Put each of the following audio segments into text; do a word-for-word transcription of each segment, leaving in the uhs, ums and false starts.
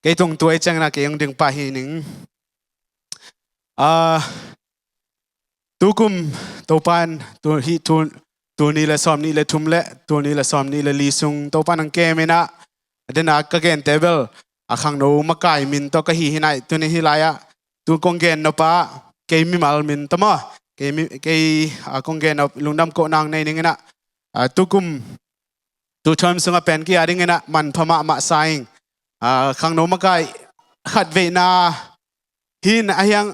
Kei tung tuai ciangin ah kei hong ding pah hi ning. Ah, tukum Topan tu hi tu, tul nih le sawm nih le thum le tul nih le sawm nih le li sung Topan hong kem in ah, a dena ka gente bel a khangno makai min tawh ka hi hi nai, tuni hi lai-ah tu kong gen nop ah kei mimal min tawh maw, kei mi, kei, ah, kong gen nop lungdam koh nang nei ning in ah, ah, tukum tu term sungah pen kei a ding in ah manpha mahmah sa ing. Ah, khangno makai khat veina hi in ah, a hiang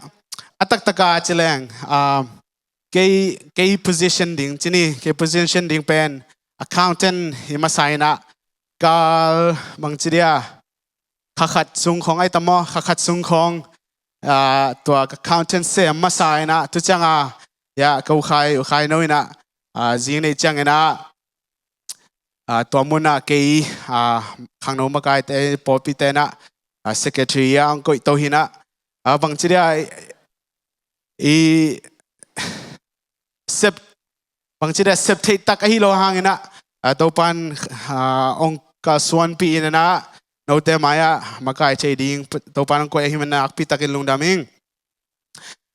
a taktak a ci leng, ah, kei, kei position ding ci ni, kei position ding pen accountant hi masa in ah, kal bangci dia, kha khat sung khawng ai tam maw, kha khat sung khawng, ah, tua accountant sem masa in ah, tu ciang a, ya, ka u Khai, u Khai No in ah, ah, zing neih ciangin ah, ah, tua mun ah kei, ah, khangno makaite, pawlpite in ah, ah, secretary ah hong koih to hi in ah, ah, bangci dia, i sep, bangci dia sep theih tak ahi lo hangin ah, ah, Topan, ah, hong kalsuanpih in ah, note mai-ah makai thei ding Topan hong koih ahih manin nakpi takin lungdam ing.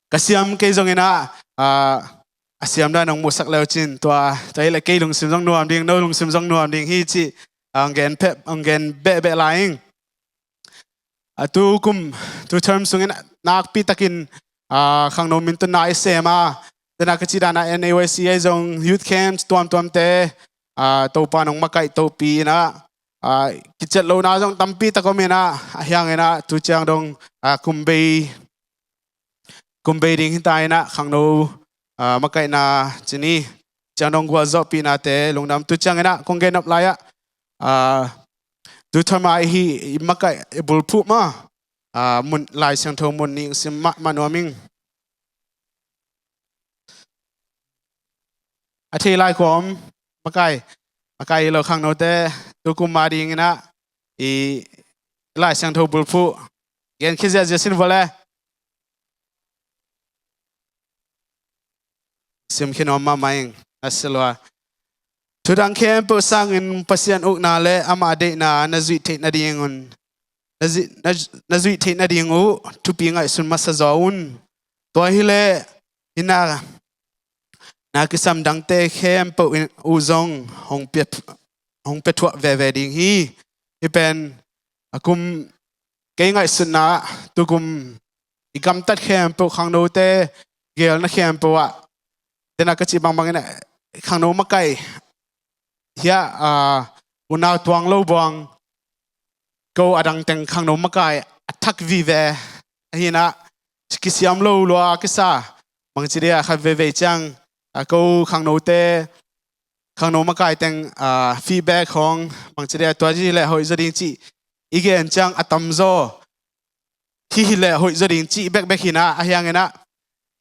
Ka siam kei zongin ah, ah, a siam dan hong musak le uh cin, tua, tua hi leh kei lungsim zong nuam ding, no lungsim zong nuam ding hi cih, ah, hong gen peh, hong gen behbeh lai ing. Ah, tukum, tu term sungin nakpi takin, ah, khangno min tawh na i sem a, tena ka cih dan ah N A Y C a zong youth camp tuamtuamte, ah, Topan hong makaih topi in ah, ah, kiciat lohna zong tampi tak om in ah, a hiang in ah tu ciang dong, ah, kum bei, kum bei ding hi ta in ah khangno, ah, makaihna ci ni, ciang dong gualzawhpihnate lungdam. Tu ciangin ah kong gen nop lai-ah, ah, tu term a i hih i makaih i bulphuh maw, ah, mun, Lai Siangtho mun nih sim mahmah nuam ing. A thei lai kua om, makai, makai hi lo khangnote, tukum a ding in ah i Lai Siangtho bulphuh gen khit ziahziah sin vua le. Sim khin om mahmah ing, a si lua. Thudang khempeuh sangin Pasian ukna le amah deihna na zuih theih nadingun, na zuih, na, na zuih theih nading uh thupi ngaihsun masa zaw un. Tua hi leh, hi na, na kisam dangte khempeuh in uh zong hong pia, hong pia thuah veve ding hi. Hih pen, a kum, kei ngaihsutna ah tukum i gamtat khempeuh khangnote gelna khempeuh ah, tena ka cih bangbang in ah khangno makaih hiah, ah, unau tuang lo buang ko a dang teng khangno makai a thak vive ahi in ah, kisiam lo lua kisa, bangci dia khat veivei ciang, ah, ko khangnote, khangno makai teng, ah, feedback khawng bangci dia tua hi leh hoih zaw ding cih i gen ciang a tamzaw hi hi leh hoih zaw ding cih bekbek hi in ah, a hiang in ah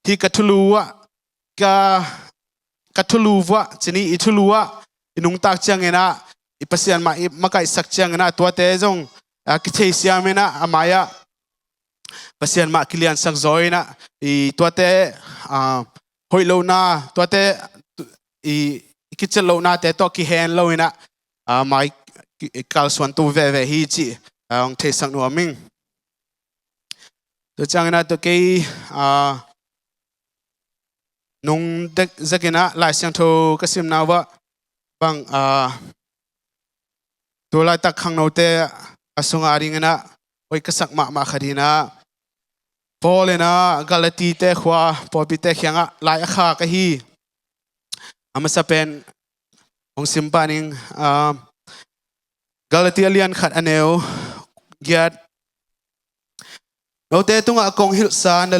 hih ka thulu ah, ka, ka thulu vuah ci ni, i thulu ah i nungtak ciangin ah, i Pasian mah i makaihsak ciangin ah tuate zong, ah, kitheisiam in ah, a mai-ah Pasian mah kiliansak zaw in ah, i tuate, ah, hoih lohna, tuate, i, i kiciat lohnate tawh kihen lo in ah, ah, mai, ki, kalsuan tu veve hi cih, ah, hong theisak nuam ing. Tua ciangin ah tua kei, ah, nung dek zek in ah Lai Siangtho ka simna uah bang, ah, tu laitak khangnote a sungah a ding in ah hoih ka sak mahmah khat hi in ah, Paul in ah Galati-te khua pawlpite kiangah lai a khak ahi. A masa pen hong sim pah ning, ah, Galati a lian khat a neu giat. Note tungah kong hilhsa na,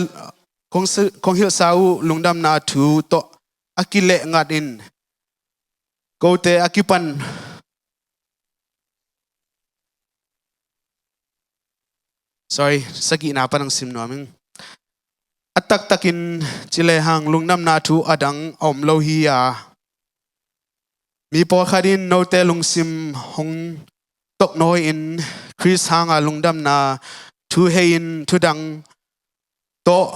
kong si, kong hilhsa uh lungdamna thu tawh a kileh ngat in kote a kipan, sorry, sagihna pan hong sim nuam ing. A taktakin ci lehang lungdamna thu a dang a om lo hi a, mi pawlkhat in note lungsim hong toknawi-in Khrist hanga lungdamna thu hei-in thudang tawh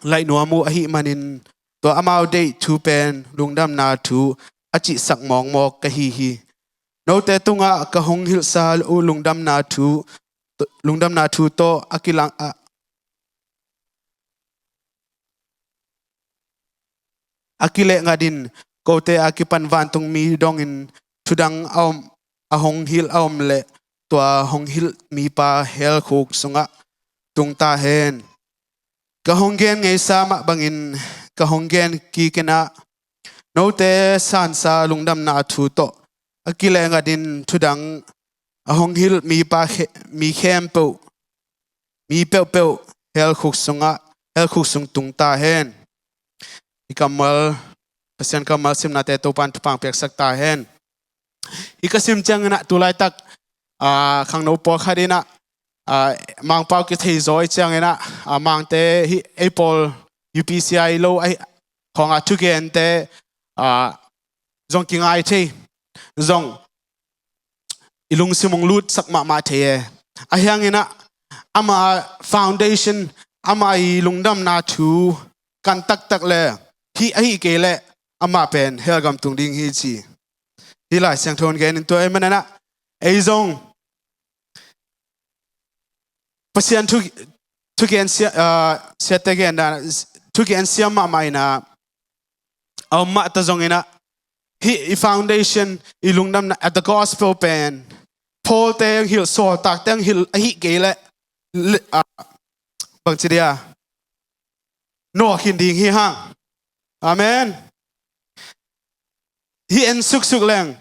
laih nuam uh ahih manin tua amau deih thu pen lungdamna thu a cihsak mawkmawk ka hi hi. Note tungah ka hong hilhsa uh lungdamna thu lungdamna thu tawh a kilang a, a kileh ngatin kote a kipan vantungmi dongin thudang a om, a hong hilh a om leh tua hong hilh mipa hell khuk sungah tung ta hen. Ka hong gen ngeisa mah bangin ka hong gen kik in ah, note sansa lungdamna thu tawh a kileh ngatin thudang a hong hilh mipa khe-, mi khempeuh, mi peuhpeuh hell khuk sungah, hell khuk sung tung ta hen. I kammal, Pasian kammal simnate Topan thupha piaksak ta hen. Hih ka sim ciangin ah tu laitak, ah, khangno pawlkhat in ah, ah, Mangpau kithei zaw i ciangin ah, ah, Mangte hih ei pawl U P C I lo ahi khawngah thugente, ah, zong kingai thei, zong i lungsim hong lutsak mahmah thei e. Ahi hangin ah ama foundation, ama i lungdamna thu kan taktak le hih ahi kei leh amah pen hell gam tung ding hi ci. Hih Lai Siangtho in gen in tua ahih manin ah ei zong Pasian thu, thugen sia, ah, siate gen dan, thugen siam mahmah in ah, a om mah ta zongin ah, hih i foundation, i lungdamna, ah, the gospel pen Paul te ang hilh, sawltak te ang hilh ahi kei leh, le, ah, bangci dia nawh khin ding hi hang. Amen. Hih en suksuk leng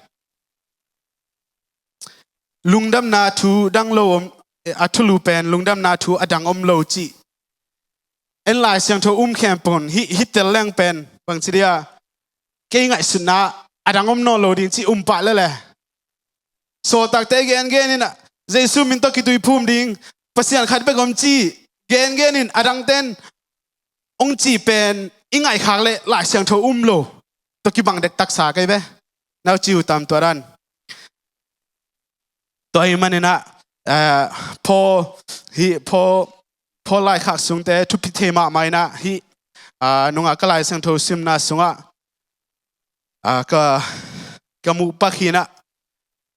lungdamna thu dang lo om, a thulu pen lungdamna thu a dang om lo cih en Lai Siangtho um khempeuh in hih, hih tel leng pen bangci dia kei ngaihsutna a dang om nawn lo ding cih um pah lele. Sawltakte gengen in ah Jesu min tawh kituiphum ding Pasian khat bek om cih gengen in a dangten hong cih pen i ngaihkhak leh Lai Siangtho um lo tawh kibang dektaksa kei ve. Nau ci uh tam tua dan. Tua ahih manin ah, eh, Paul, hih Paul, Paul laikhak sungte thupi thei mahmah in ah hih, ah, nungah ka Lai Siangtho simna sungah, ah, ka, ka muh pak hi in ah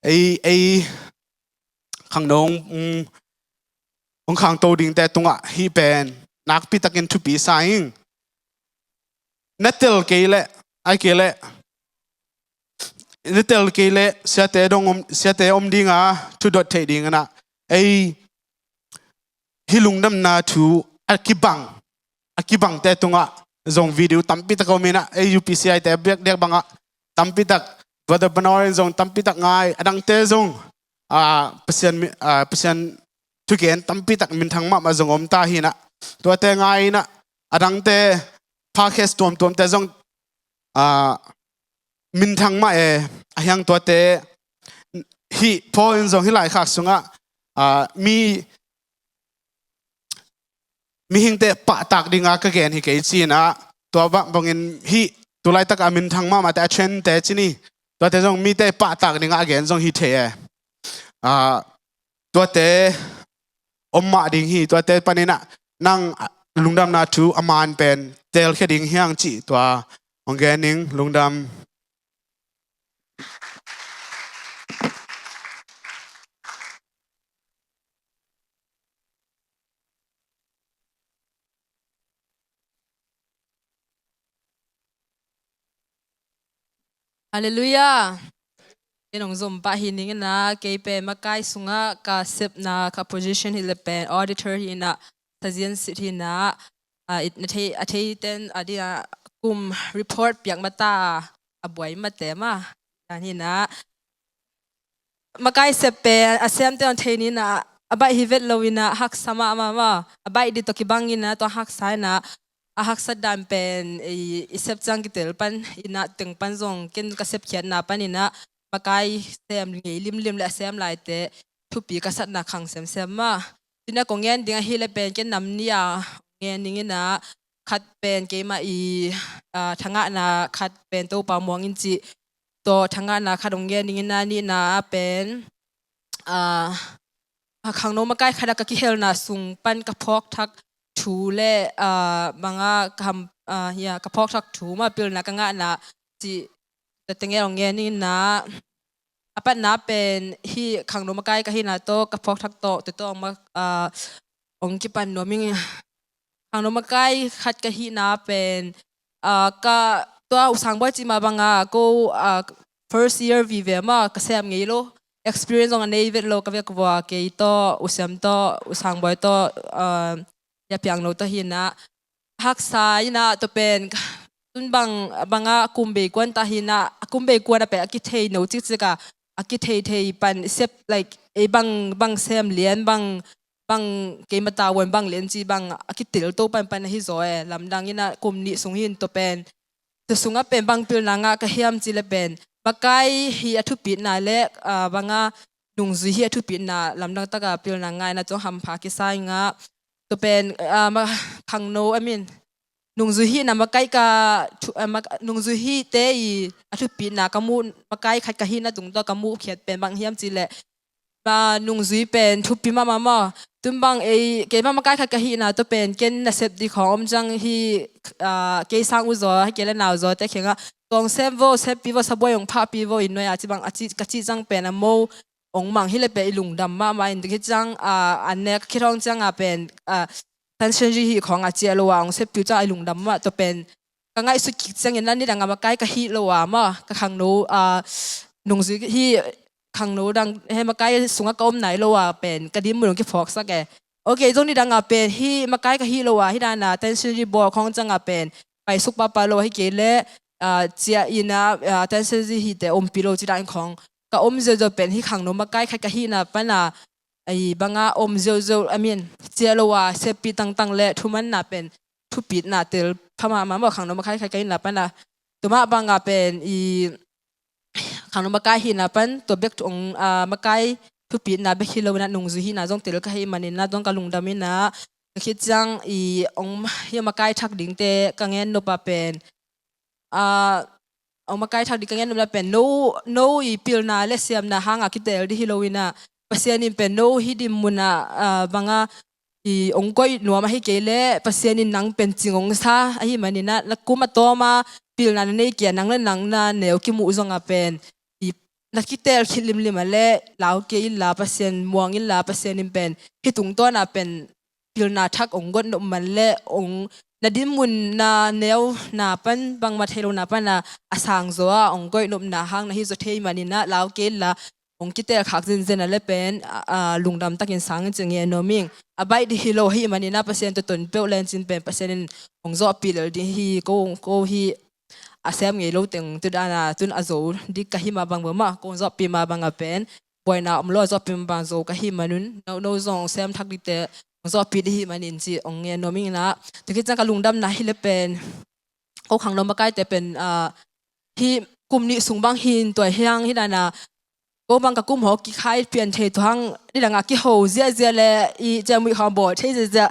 ei, ei khangno, um, hong khangto dingte tungah hih pen nakpi takin thupi sa ing. Na tel kei leh, ahi kei leh na tel kei leh siate dong om, siate om dinga thudot theih dingin ah ei hih lungdamna thu a kibang, a kibangte tungah zong video tampi tak om in ah, ei U P C I te biakdiak bangah tampi tak, Brother Bernard in zong tampi tak ngai, a dangte zong, ah, Pasian mi, ah, Pasian thugen tampi tak minthang mahmah zong om ta hi in ah, tuate ngai in ah, a dangte podcast tuamtuamte zong, ah, minthang mah e, ahi hang tuate hih Paul in zong hih laikhak sungah, ah, mi, mihingte pahtak dinga ka gen hi kei ci in ah, tua bang, bangin hih tu laitak a minthang mahmahte a trendte ci ni, tuate zong mite pahtak dinga a gen zong hi thei e. Ah, tuate om mah ding hi, tuate panin ah nang lungdamna thu a man pen telkhia ding hi hang cih tua hong gen ning. Lungdam. Halleluiah. Ken hong zom pah hi ning in ah, kei pen makai sungah ka sepna ka position hi leh pen auditor hi in ah, sazian sit hi in ah, ah, it, na thei, a theiten a ding ah kum report piak mata a buai mate mah dan hi in ah, makai sep pen a semte hong thei ni in ah, a baih hi vet lo in ah, haksa mahmah mah, a baih ding tawh kibang in ah, tua haksa in ah, a haksat dan pen i, i sep ciang kitel pan in ah, teng pan zong ken ka sepkhiatna pan in ah, makai sem ngei limlim leh a sem laite thupi ka satna khang semsem mah. Tuni a kong ngen ding ahi leh pen ken nam nih a ngen ning in ah, khat pen keimah i, ah, thangahna, khat pen Topa muang in cih tawh thangahna khat hong ngen ning in ah, nihna pen, ah, a khangno makai khat ah ka kihelna sung pan ka phawkthak thu leh, ah, bangah ka ham, ah, hia, ka phawkthak thu mah pilna ka ngahna cih tua teng hong ngen ning in ah, A patna pen hih khangno makai ka hihna tawh ka phawk thak tawh, tua tawh hong ma-, ah, hong kipan nuam ing. Khangno makai khat ka hihna pen, ah, ka tua U Sang Bawi cih mah bangah ko, ah, first year vive mah ka sem ngei lo. Experience zong a nei vet lo ka vek vua, kei tawh, U Siam tawh, U Sang Bawi tawh, ah, Ia Piang No tawh hi inah, haksa inah tua pen tun bang, bangah kum bei kuan ta hi inah, a kum bei kuan a pen a kithei no cikcik a, a kithei thei pan sep, like, ei bang, bang sem lian, bang, bang keima tavuan bang lian ci bang a kitel to pan pan ahi zaw e. Lamdang inah kum nih sung hi in tua pen, tua sungah pen bang pilna ngah ka hiam cih leh pen, makai hi a thupitna le, ah, bangah nungzui hi a thupitna lamdang taka pilna ngah inah tua hampha kisa ing ah. Tua pen, ah, ma-, khangno, I mean, nungzui hihna makai ka thu-, ah, ma-, nungzui hihte i a thupitna ka muh, makai khat ka hihna tung tawh ka muh khiat pen bang hiam cih leh, ah, nungzui pen thupi mahmah maw. Tun bang ei, kei bang makai khat ka hihna tua pen ken nasep ding khawng om ciang hi, ah, kei sang u zaw, hi kei le nau zaw te khengah, tua hong sem vo, seppi vo, sabuai hong phahpi vo, i nuai a ci bang a ci, ka cih ciang pen a mo hong mang hi leh pen i lungdam mahmah in, tua khit ciang, ah, a nek khit hong ciang a pen, ah, Tansenji hih khawng a ciah lo a hong seppi uh ciang a i lungdam mah. Tua pen ka ngaihsut kik ciangin a nidang a makai ka hih lo a mah, ka khangno, ah, nungzui hih khangno dang he makai sungah ka om nai lo a pen ka dinmun hong kiphawksak e. Ok, zong nidang a pen hih makai ka hih lo a, hih dan a Tansenji bawl khawng ciang a pen paisuk pahpah lo a, hi kei leh, ah, ciah inah, ah, Tansenji hihte ompih lo ci dan khawng ka om ziauziau pen hih khangno makai khat ka hihna pan a, ei bangah om ziauziau, I mean, ciah lo a seppi tangtang le thumanna pen thupitna tel pha mahmah maw, khangno makai khat ka hihna pan a. Tua mah bang a pen i khangno makai hihna pan tua bek thu-, ong, ah, makai thupitna bek hi lo inah nungzui hihna zong tel ka hih manin ah zong ka lungdam inah, tua khit ciang i ong, hih makai thak dingte ka gen nop a pen, ah, ong makai thak ding ka gen nop a pen no, no i pilna le siamna hang a kitel ding hi lo inah, Pasian in pen no hih dinmun ah, ah, bangah i ong koih nuam ahi kei leh Pasian in nang pen cing ong sa ahi manin ah, na kum a tawm a pilna na nei kei a, nang le nang na neu kimuh zong a pen i na kitel khit limlim a le lau kei inla, Pasian muang inla, Pasian in pen hih tungtawn a pen pilna thak ong guat nop man le ong, na dinmun na neu na pan, bangmah thei lo na pan a, a sang zaw a ong koih nopna hang na hi zaw thei manin ah lau kei inla, ong kitel khak zenzen a le pen, a, a, lungdam takin sang in ci ngen nuam ing. A baih ding hi lo hi manin ah Pasian tawh ton peuh len cin pen Pasian in ong zawhpih lel ding hi. Ko, ko hi a sem ngei lo teng tu dan a tun a zo ding ka hi mah bang bang mah, ko ong zawhpih mah bang a pen buaina om lo a zawhpih mah bang zo ka hi manun, no, no zong sem thak dingte ong zawhpih ding hi manin ci ong ngen nuam ing inah. Tua khit ciang ka lungdamna hi le pen ko khangno makaite pen, ah, hih kum nih sung bang hi in tua hiang hih dan a ko bang ka kum hawh kikhai pian thei, tua hang nidang a kiho ziahziah le i ciamui khawng bawl thei ziahziah,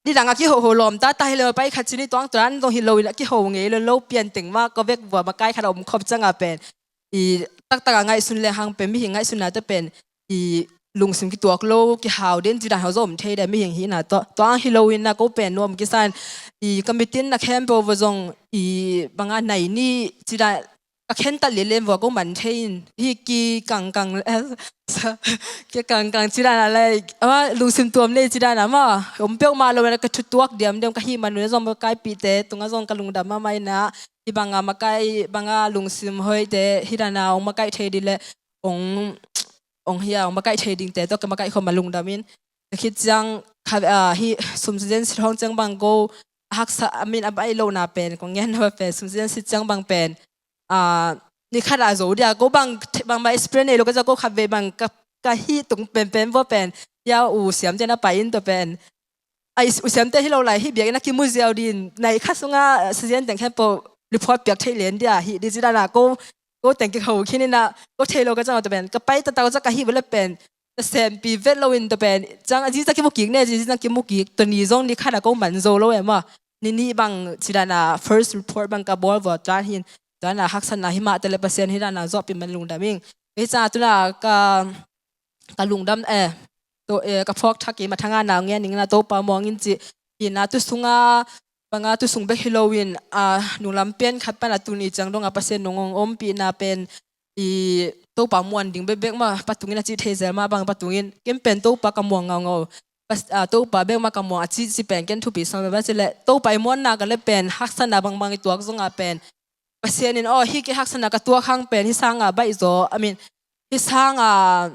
nidang a kiho ho lawm tata hi le pai khat ci ni, tua hang tua dan zong hi lo in a kiho ngei lo, lo pian teng mah ka vek vua makai khat a om khop ciang a pen i taktak a ngaihsun le hang pen mihing ngaihsunna te pen i lungsim kituak lo, kihau den ci dan hau zong om thei de mihing hihna tawh. Tua hang hi lo in a ko pen nuam kisa in i ka mitin na khempeuh vua zong i bangah nai ni ci dan ka khentat lianlian vua ko man thei in, hih kikangkang, kikangkang ci dan a le, ama lungsim tuam nei ci dan a mah om peuhmah lo in a ka thutuak diamdiam ka hih manun a zong makaipihte tungah zong ka lungdam mahmah in a, hih bangah makai, bangah lungsim hoihte hih dan a ong makaih thei ding le ong, ong hia, ong makaih thei dingte tawh ka makaih khawm a lungdam in. Tua khit ciang kha, ah, hih sum season sit hong ciang bang ko a haksa, I mean, a baih lohna pen kong gen na pen sum season sit ciang bang pen, ah, ni khat a zo dia ko bang, bangmah experience nei lo ka za ko khat vei bang ka, ka hih tung penpen vua pen, ya U Siam te na pai in tua pen, a, U Siam te hi lo lai, hih biakinn a kimu ziau din, nai kha sungah season teng khempeuh report piak thei lian dia, hih di ci dan a ko, ko teng kikho khin in a, ko thei lo ka ciang tua pen ka pai taktak ciang ka hih vua le pen ka sempi vet lo in tua pen ciang a ziza kimu kik ne, ziza kimu kik, tua ni zong ni khat a ko man zo lo e maw. Ni nih bang ci dan a first report bang ka bawl vua tua hi in, tua dan a haksatna hi mah te le Pasian hih dan a zawhpih man lungdam ing. Hih ciang a tu na ka, ka lungdam, eh, tua, eh, ka phawk thak i mathang a na ngen ning na Topa muang in ci hi na, tu sungah bangah tu sung bek hi lo in, ah, nunglam pian khat pan a tuni ciang dong a Pasian nung ong ompihna pen i Topa muan ding bekbek mah patungin a cih thei zel mah bang patungin ken pen Topa ka muang ngaungau. Pas-, ah, Topa bek mah ka muang a cih ci pen ken thupi sam, bang ci leh Topa i muanna ka leh pen haksatna bangbang i tuak zongah pen Pasian in, aw, hih kei haksatna ka tuak hang pen hih sangah baih zaw, I mean, hih sangah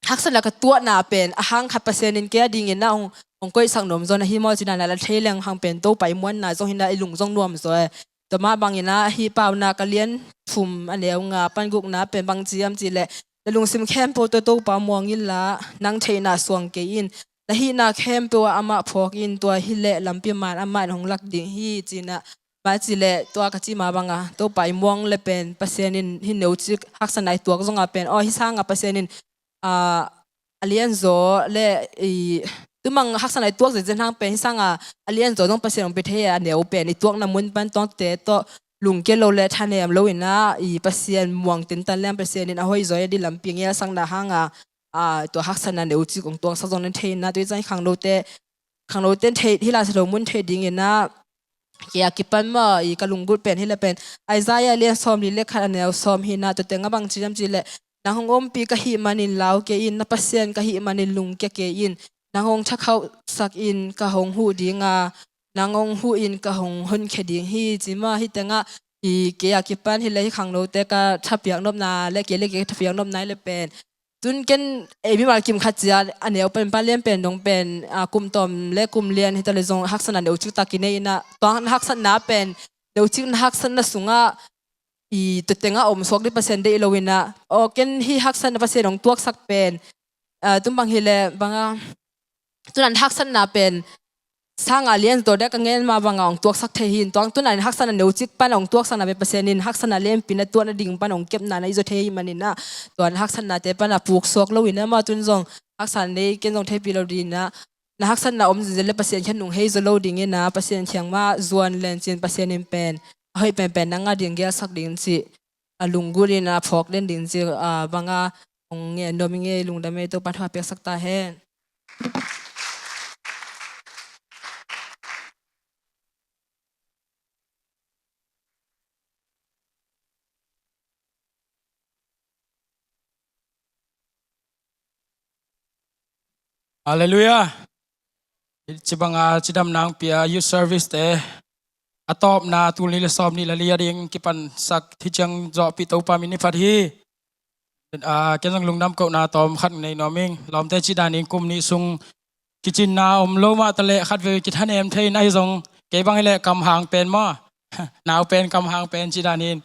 haksatna ka tuahna pen a hang khat Pasian in kei a dingin ah hong, hong koihsak nuam zaw na hi maw, ci dan a la thei leng hang pen Topa i muanna zong hi na, i lung zong nuam zaw e. Tua mah bangin ah hih Paunak a lian thum a neu nga pan gukna pen bang ci hiam cih leh, na lungsim khempeuh tawh Topa muang inla, nang theihna suang kei in, na hihna khempeuh ah amah phawk in, tua hi leh lampi man amah in hong lak ding hi, ci-in ah. Bang ci leh tua ka cih mah bangah Topa i muang leh pen Pasian in hih neucik haksatna i tuak zongah pen, aw, hih sangah Pasian in, ah, a lianzaw leh i, tu bang haksatna i tuak zenzen hang pen hih sangah a lianzaw zong Pasian hong pia thei a, neu pen i tuakna mun pan tuangte tawh lungkia lo leh thanem lo in ah, i Pasian muang tentan leng Pasian in a hoih zaw a ding lampi ngialsakna hangah, ah, tua haksatna neucik hong tuaksak zong na thei in ah, tua hi ciang khangnote, khangnote in thei, hih Lai Siangtho mun thei dingin ah, kei a kipan mah i ka lunggulh pen hi leh pen Isaiah lian sawmli leh khat a neu sawm hi na, tua tengah bang ci hiam cih leh, nang hong ompih ka hih manin lau kei in, na Pasian ka hih manin lungkia kei in, nang hong thakhauhsak in ka hong huh ding a, nang hong huh in ka hong honkhia ding hi, ci mah. Hih tengah i kei a kipan hi leh hih khangnote ka thapiak nopna leh kei leh kei ka thapiak nopna hi leh pen, tun ken ei mimal kim khat cia a neu pen pan lian pen dong pen, ah, kum tawm leh kum lian hi ta leh zong haksatna neucik tak i nei in ah, tua haksatna pen, neucik na haksatna sungah i tua tengah om suak ding Pasian deih lo in ah, aw, ken hih haksatna Pasian hong tuaksak pen, ah, tu bang hi leh bangah, tu-in haksatna pen sangah lianzaw dek a ngen mah bangah hong tuaksak thei hi in, tua tun-in haksatna neucik pan hong tuaksakna pen Pasian in haksatna lianpi na tuah nading pan hong kepna na hi zaw thei hi manin ah, tua haksatnate pan a puk suak lo in ah, mah tun zong haksatna nei ken zong theihpih lo ding in ah, na haksatna om zenzen leh Pasian kiang nung hei zaw lo dingin ah, Pasian kiang mah zuan len cin, Pasian in pen a hoih penpen nang a ding gelsak ding cih, a lunggulh in a phawk den ding cih, a bangah hong ngen nuam ing ei. Lungdam ei, Topa thupha piaksak ta hen. Halleluiah. Ci banga cidamna hong pia youth service te a tawpna tul nih leh sawm nih leh li a ding kipansak hi ciang zawhpih Topa min i phat hi. Ah, ken zong lungdam kohna tawm khat nei nuam ing. Lawmte cih dan in kum nih sung kicinna om lo mah ta leh khatvei kithanem thei in ahi zong, kei bang hi leh kamhang pen maw, nau pen kamhang pen cih dan in,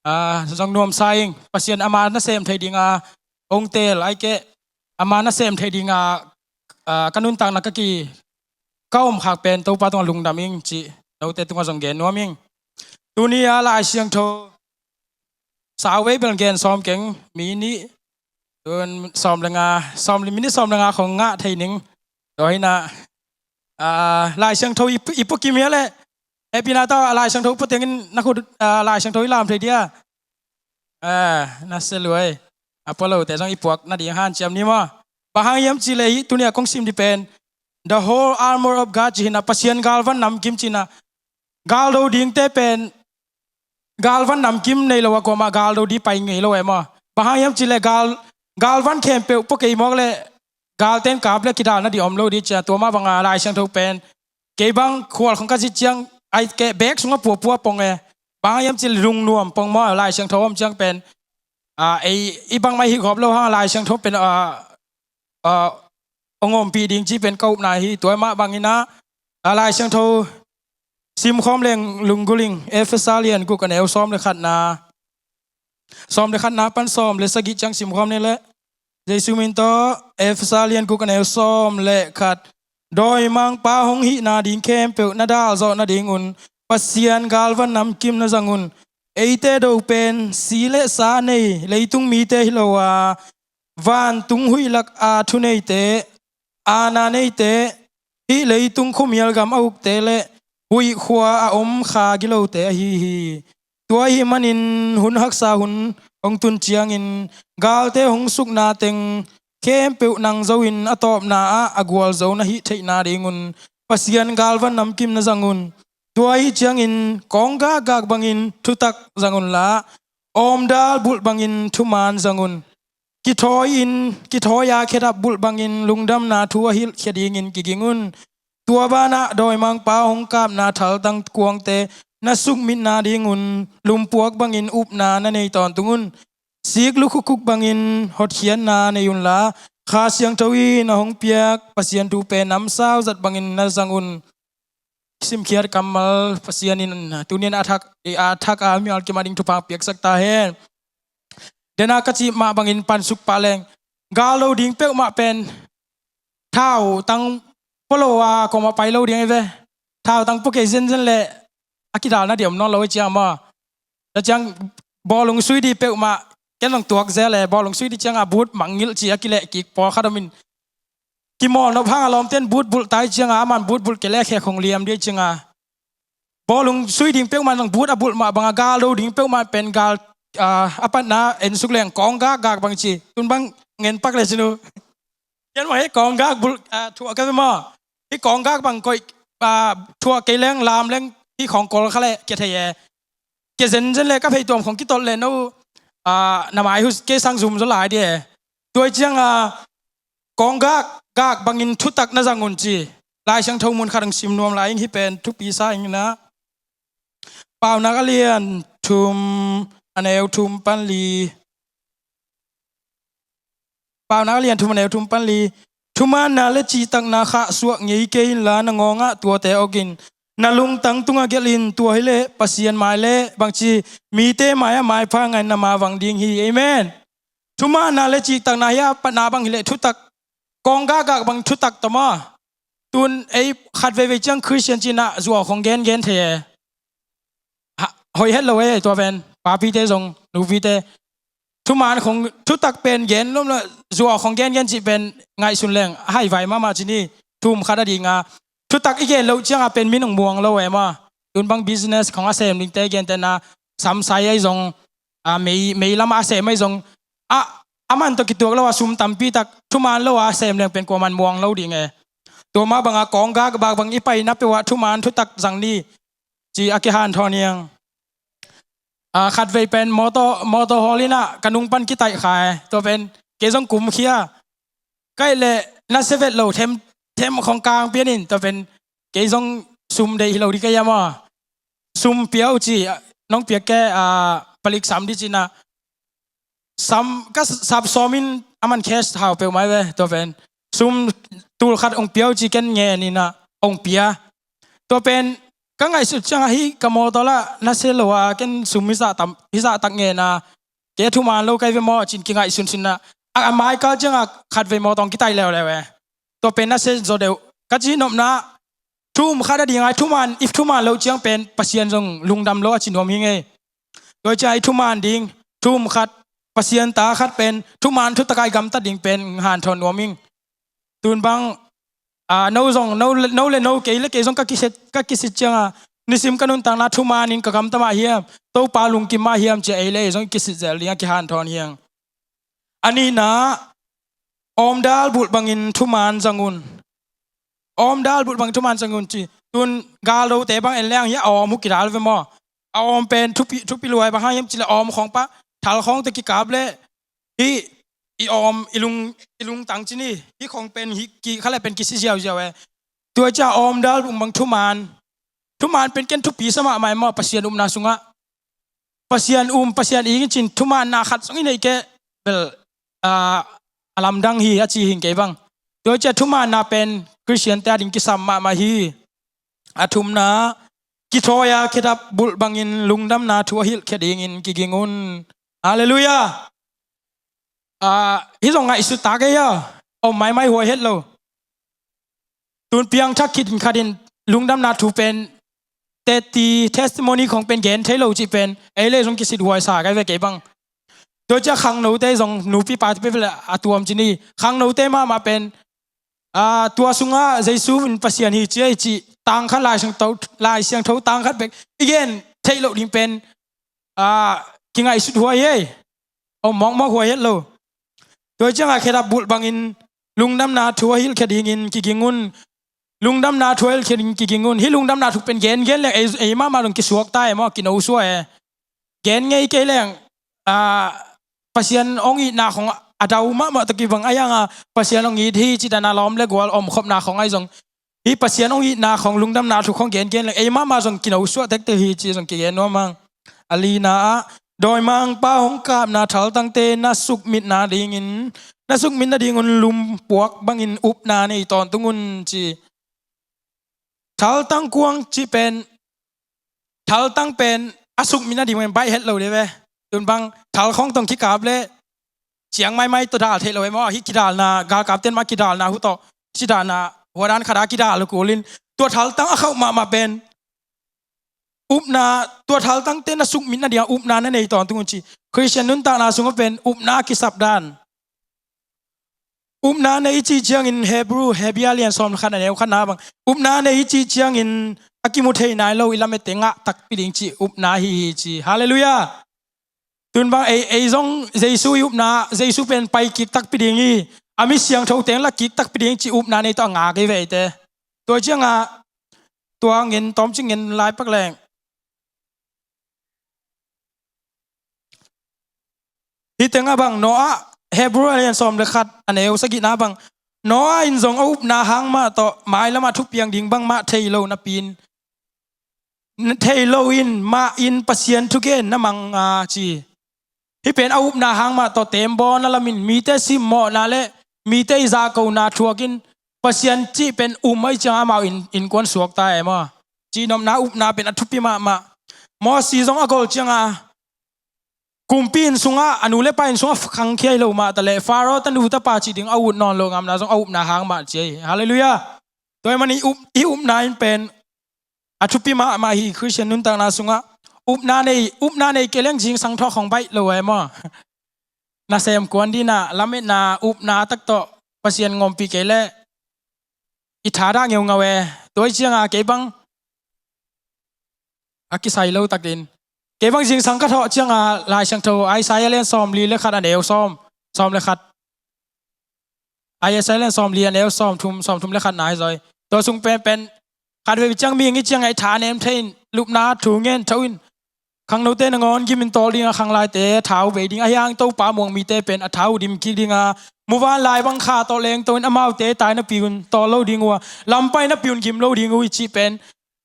ah, zong nuamsa ing. Pasian ama nasem thei dinga hong teel, ahih keh ama nasem thei dinga, ah, ka nuntakna ka ki, ka om khak pen Topa tungah lungdam ing cih note tungah zong gen nuam ing. Tuni a Lai Siangtho sauvei bel gen sawm keng, minute, tun sawm leh nga, sawm leh minute sawm leh nga khong ngah thei ning. Tua hi in ah, ah, Lai Siangtho i pu-, i pukim hia leh, hehpihna tawh a Lai Siangtho i pu tengin na khut, ah, Lai Siangtho i lam thei dia. Ah, na sia luai. A pua lote zong i puak nading hanciam ni maw. Bang hang hiam cih leh hih tuni a kong sim ding pen The Whole Armor of God ci hi in ah, Pasian galvan namkim ci hi in ah, galdo dingte pen galvan namkim nei lo a kuamah galdo ding pai ngei lo e maw. Bang hang hiam cih leh gal, galvan khempeuh pua kei mawk leh galte'n kap leh kidal nading om lo ding ci a, tua mah banga Lai Siangtho pen kei bang khual khong ka zit ciang, ahih keh bag sungah puapua pong e. Bang hang hiam cih leh lungnuam pong maw, Lai Siangtho om ciang pen, ah, ei i bangmah hih khop lo hang Lai Siangtho pen, ah, ah, hong ompih ding cih pen ka upna hi. Tua mah bangin ah, a Lai Siangtho simkhawm leng lunggulh ing. Efesa lian guk a neu sawm leh khatna, sawm leh khatna pan sawm leh sagih ciang simkhawm ni leh. Jesu min tawh. Efesa lian guk a neu sawm leh khat. Dawimangpa hong hihna ding khempeuh na dal zawh nadingun Pasian galvan namkim na zang un. Eite do pen si leh sa nei, leitung mite hi lo a, vantung huih lak a thuneite, aana neite, hih leitung khuamial gam a ukte leh huih khua a om kha gilote ahi hi. Tua ahih manin hun haksa hun hong tun ciangin galte hong sukna teng khempeuh nang zo in a tawpna ah a gualzo na hih theihna dingun Pasian galvan namkim na zang un. Tua ahih ciangin kawng gakgak bangin thutak zang unla, Awmdal bulh bangin thuman zang un. Kithawi in, kithawi a khedap bulh bangin lungdamna thu a hilhkhia dingin kiging un. Tua banah dawimangpa hong kapna thaltang kuangte na sukmitna dingun lumpuak bangin upna na nei tawntung un. Sik lukhukhuk bangin hotkhiatna nei unla, Kha Siangtho in a hong piak Pasian thu pen namsau zat bangin na zang un. Simkhiat kammal Pasian in tuni in a thak, a thak a mimal kim a ding thupha piaksak ta hen. Dena ka cih mah bangin pansuk pah leng, gal lo ding peuhmah pen thautang pua lo a koma pai lo ding hi ve. Thautang pua kei zenzen le a kidalna ding om nawn lo hi ciang maw. Tua ciang bawlung sui ding peuhmah ken zong tuak zel e, bawlung sui ding ciangah but mangngilh ci a kileh kik pawlkhat om in. Kimawl nop hang a lawmten but bulh tai ciangah, aman but bulh kei le khek hong liam ding ciangah. Bawlung sui ding peuhmah zong but a bulh mah bangah gal lo ding peuhmah pen gal, ah, a patna en suk leng kawng gakgak bang ci. Tun bang ngen pak le cinu. Ken mah hih kawng gak bulh, ah, thuah ka ve maw. Hih kawng gak bang koih, ah, thuah kei leng lam leng hih khawng kol kha le kia thei e. Kia zenzen le ka pheituam khong kitolh le no, ah, na mai hus kei sang zum zaw lai ding e. Tua hi ciangah kawng gakgak bangin thutak na zang un ci. Lai Siangtho mun khat hong sim nuam lai ing, hih pen thupi sa ing na. Paunak a lian thum a neu thum pan li. Paunak a lian thum a neu thum pan li. Thumaanna le cihtakna khahsuah ngei kei inla na ngawngah tuate awkin na lungtang tungah gelh in, tua hileh Pasian mai le bangci mite mai-ah maipha ngaihna mavang ding hi. Amen. Thumaanna le cihtakna hi a patna bang hileh thutak, kawng gakgak bang thutak tawh maw. Tun ei khat veivei ciang Khristian cinah zuau khong gengen thei e. Ha, hoih het lo e, tua pen papite zong nupite. Thumaan khong thutak pen gen lom lo, zuau khong gengen cih pen ngaihsun leng a haivai mahmah ci ni. Thum khat a dinga thutak i gen loh ciangah pen min hong muang lo e maw. Tun bang business khong a sem dingte gentehna samsai ahi zong, a, mei, mei lamah a sem ahi zong, a, a man tawh kituak lo a sum tampi tak thumaan lo a sem leng pen kuaman muang lo ding e. Tua mah bangah kawng gakgak bang i paina peuhah thumaan thutak zang ni ci a kihanthawn hiang. A, khatvei pen mawtaw, mawtaw hawl inah ka nung pan kitaih kha e. Tua pen kei zong kumkhia. Kaih le na sevet lo them, them khong kang pian in tua pen kei zong sum deih hi lo ding ka hiam aw. Sum pia uh ci, nong piak ke, a, palik sam ding cinah. Sam, ka sap sawmin a man cash hau peuhmah hi ve, tua pen. Sum tul khat hong pia uh ci ken ngen inah hong pia. Tua pen ka ngaihsut ciangah hih ka mawtaw lah na se lo a ken sum hizah tam, hizah tak ngen a. Kei thumaan lo kai ve maw cin kingaihsun sinah. A, a maikal ciangah khatvei mawtaw hong kitaih leuleu e. Tua pen na se zaw deuh. Ka cih nopna, thum khat a dinga i thumaan, i thumaan loh ciang pen Pasian zong lungdam lo a ci nuam hi ngei. Tua ciang i thumaan ding, thum khat, Pasian ta khat pen thumaan thutaka i gamtat ding pen hanthawn nuam ing. Tun bang, a, no zong, no le, no le no kei le kei zong ka kisit, ka kisit cianga nisim ka nuntakna thumaanin ka gamta mah hiam, Topa lungkim mah hiam cia ei le ei zong i kisit zel ding a kihanthawn hiang. A nihna, awmdal bulh bangin thumaan zang un. Awmdal bulh bangin thumaan zang un ci. Tun galdote bang en leng hi a awm uh kidal ve maw. A awm pen thupi, thupi luai bang hang hiam cileh awm khawng pah, thal khawngte kikap le hih i awm, i lung, i lungtang ci ni, hih khawng pen hih kikha le pen kisi ziauziau e. Tua cia awmdal bulh bang thumaan. Thumaan pen ken thupi sa mahmah e maw Pasian upna sungah. Pasian um, Pasian ing cin thumaanna khat zong i neih keh bel, a, a lamdang hi a ci hing kei bang. Tua cia thumaanna pen Khristiante a ding kisam mahmah hi. A thumna, kithawi a khedap bulh bangin lungdamna thu a hilhkhia dingin kiging un. Halleluiah. A, hih zong ngaihsut tak ei a, om maimai huai het lo. Tun piangthak khit khatin lungdamna thu pen teti testimony khong pen gen thei lo cih pen ei le zong kisit huai sa kai ve kei bang. Tua cia khangnote zong nupi pate pe le a tuam ci ni. Khangnote mahmah pen, a, tua sungah Jesu in Pasian hi cia hi cih tangkhat Lai Siangtho, Lai Siangtho tangkhat bek i gen theih loh ding pen, a, kingaihsut huai hi ei. Om mawkmawk huai het lo. Tua ciangah khedap bulh bangin lungdamna thu a hilhkhia dingin kiging un. Lungdamna thu a hilhkhia dingin kiging un. Hih lungdamna thu pen gengen leng ei, ei mahmah dong kisuak ta e maw, kino sua e. Gen ngei kei leng ah, Pasian hong itna khong a dau mahmah tawh kibang a, hiang a Pasian hong it hi ci dan a lawm le gual omkhopna khong ahi zong, hih Pasian hong itna khong lungdamna thu khong gengen leng ei mahmah zong kinosuah tektek hi ci zong kigen nuam hang. A lina ah, dawimangpa hong kapna thaltangte na sukmitna dingin, na sukmitna dingun lumpuak bangin upna nei tawntung un ci. Thaltang kuang cih pen, thaltang pen a sukmitna ding pen baih het lo ding ve. Tun bang thal khong tawh kikap leh ciang maimai tawh dal theih lo e maw. Hih kidalna, galkapten mah kidalna huh tawh, cidahna huadan khat a kidal uh kulin, tua thaltang a khauh mahmah pen upna, tua thaltangte na sukmitna dingah upna na nei tawntung un ci. Khristian nuntakna sungah pen upna a kisap dan. Upna nei i cih ciangin Hebru, Hebru a lian sawm le khat a neu khatna bang, upna nei i cih ciangin a kimu thei nai lo i lamette ngah takpi ding cih upna hi hi ci. Halleluiah. Tun bang ei, ei zong Jesu i upna, Jesu pen pai kik takpi ding hi, a mi siangtho teng la kik takpi ding cih upna nei tawh a ngak i ve eite. Tua ciangah tua ngen tawmcik ngen lai pak leng. Hih tengah bang Noah, Hebru a lian sawm le khat a neu sagihna bang, Noah in zong a upna hang mah tawh mailamah thupiang ding bangmah thei lo napi in, thei lo in mah in Pasian thugen na mang a ci. Hih pen a upna hang mah tawh teembaw na lamin mite simmawhna le mite i zahkona thuakin Pasian cih pen um ahih ciangah amau in, innkuan suakta e maw. Cihnopna upna pen a thupi mahmah. Mosi zong a gol ciangah kumpi inn sungah, a nu le pa inn sungah khangkhia hi lo mah taleh Faro tanu tapa cih ding a ut nawn loh ngamna zong a upna hang mah ci ahi. Halleluiah. Tua ahih manin i up, i upna in pen a thupi mahmah hi. Khristian nuntakna sungah upna nei, upna nei kei leng zingsang thawh khong baih lo e maw. Nasem kuan dinah lametna upna tak tawh Pasian ngawmpih kei leh i thadah ngeungau e. Tua ahih ciangah kei bang a kisai lo tak din, kei bang zingsang ka thawh ciangah Lai Siangtho Isaiah lian sawm li le khat a neu sawm, sawm le khat. Isaiah lian sawm li a neu sawm thum, sawm thum le khat na hi zaw hi. Tua sung penpen khat vei ciang mihing i ciangah i tha nem thei in, lupna thu ngen tho in, khangnote nangawn gimin tawl dingah khanglaite tha uh bei ding, ahi hang Topa muang mite pen a tha uh dim kik dingah muvanlai bang kha tawh lengto in amaute tai napi un tawl lo ding uh a, lampai napi un gim lo ding uh hi cih pen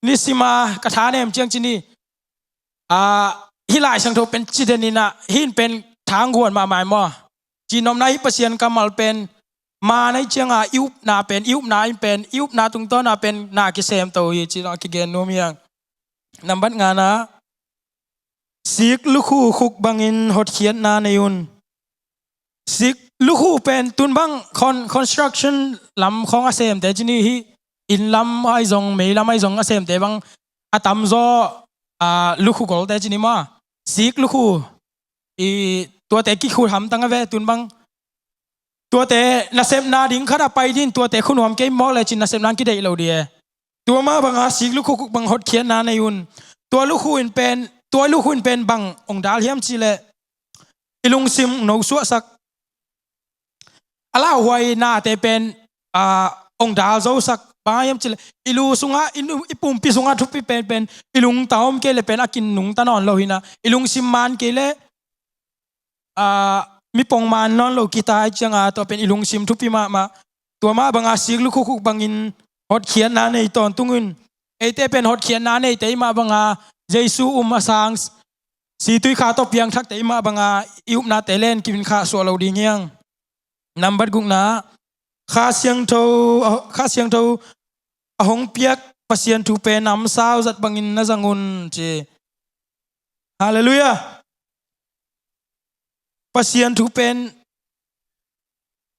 nisima ka tha nem ciang ci ni. Ah, hih Lai Siangtho pen ci den inah, hih in pen thangguan mahmah maw. Cihnopna hih Pasian kammal pen man ahih ciangah i upna pen, i upna in pen, i upna tungtawna pen na kisemto hi ci zong a kigen nuam hi hang. Nambat ngana, sik lukhu khuk bangin hotkhiatna nei un. Sik lukhu pen tun bang con-, construction lam khong a semte ci ni, hih inn lam ahi zong, mei lam ahi zong a semte bang a tamzaw, ah, lukhu golte ci ni maw. Sik lukhu, i tuate kikhut hamtang a ve tun bang. Tuate nasepna ding khat a pai din, tuate khunuam kei mawk lecin nasepna kideih lo ding e. Tua mah banga sik lukhu khuk bang hotkhiatna nei un. Tua lukhu in pen, tua lukhu in pen bang ong dal hiam cihleh, i lungsim nosuahsak, a lauhuai nate pen, ah, ong dal zosak. Bang hiam cihleh i lu sungah, i nu, i pumpi sungah thupi penpen i lungtang om kei le pen a kin nungta nawn lo hinah, i lungsim man kei le, ah, mi pongman nawn lo kita ahih ciangah tua pen i lungsim thupi mahmah. Tua mah banga sik lukhu khuk bangin hotkhiatna nei tawntung un. Eite pen hotkhiatna neite i mah banga Jesu um a sang, situikha tawh piangthakte i mah banga i upnate len kimin khahsuah lo ding hi hang. Nambat gukna, Kha Siangtho, Kha Siangtho a hong piak Pasian thu pen namsau zat bangin na zang un ci. Halleluiah. Pasian thu pen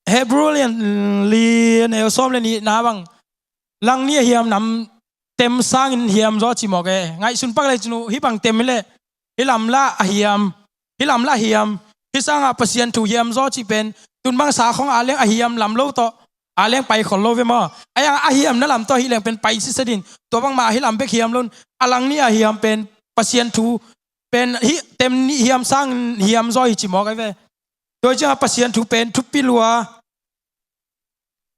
Hebru lian li a neu sawm le nihna bang, langnih a hiam nam tem sangin hiam zaw ci mawk e. Ngaihsun pak le cinu, hih bang tem hileh hih lam lah a hiam, hih lam lah a hiam. Hih sangah Pasian thu hiam zaw cih pen tun bang sa khong a leng a hiam lam lo tawh a leng pai khol lo ve maw. A hiang a hiamna lam tawh hih leng pen pai sisa din. Tua bangmah hih lam bek hiam lo in, a langnih a hiam pen Pasian thu pen hih tem nih hiam sangin hiam zaw hi ci mawk ahi ve. Tua ciangah Pasian thu pen thupi lua,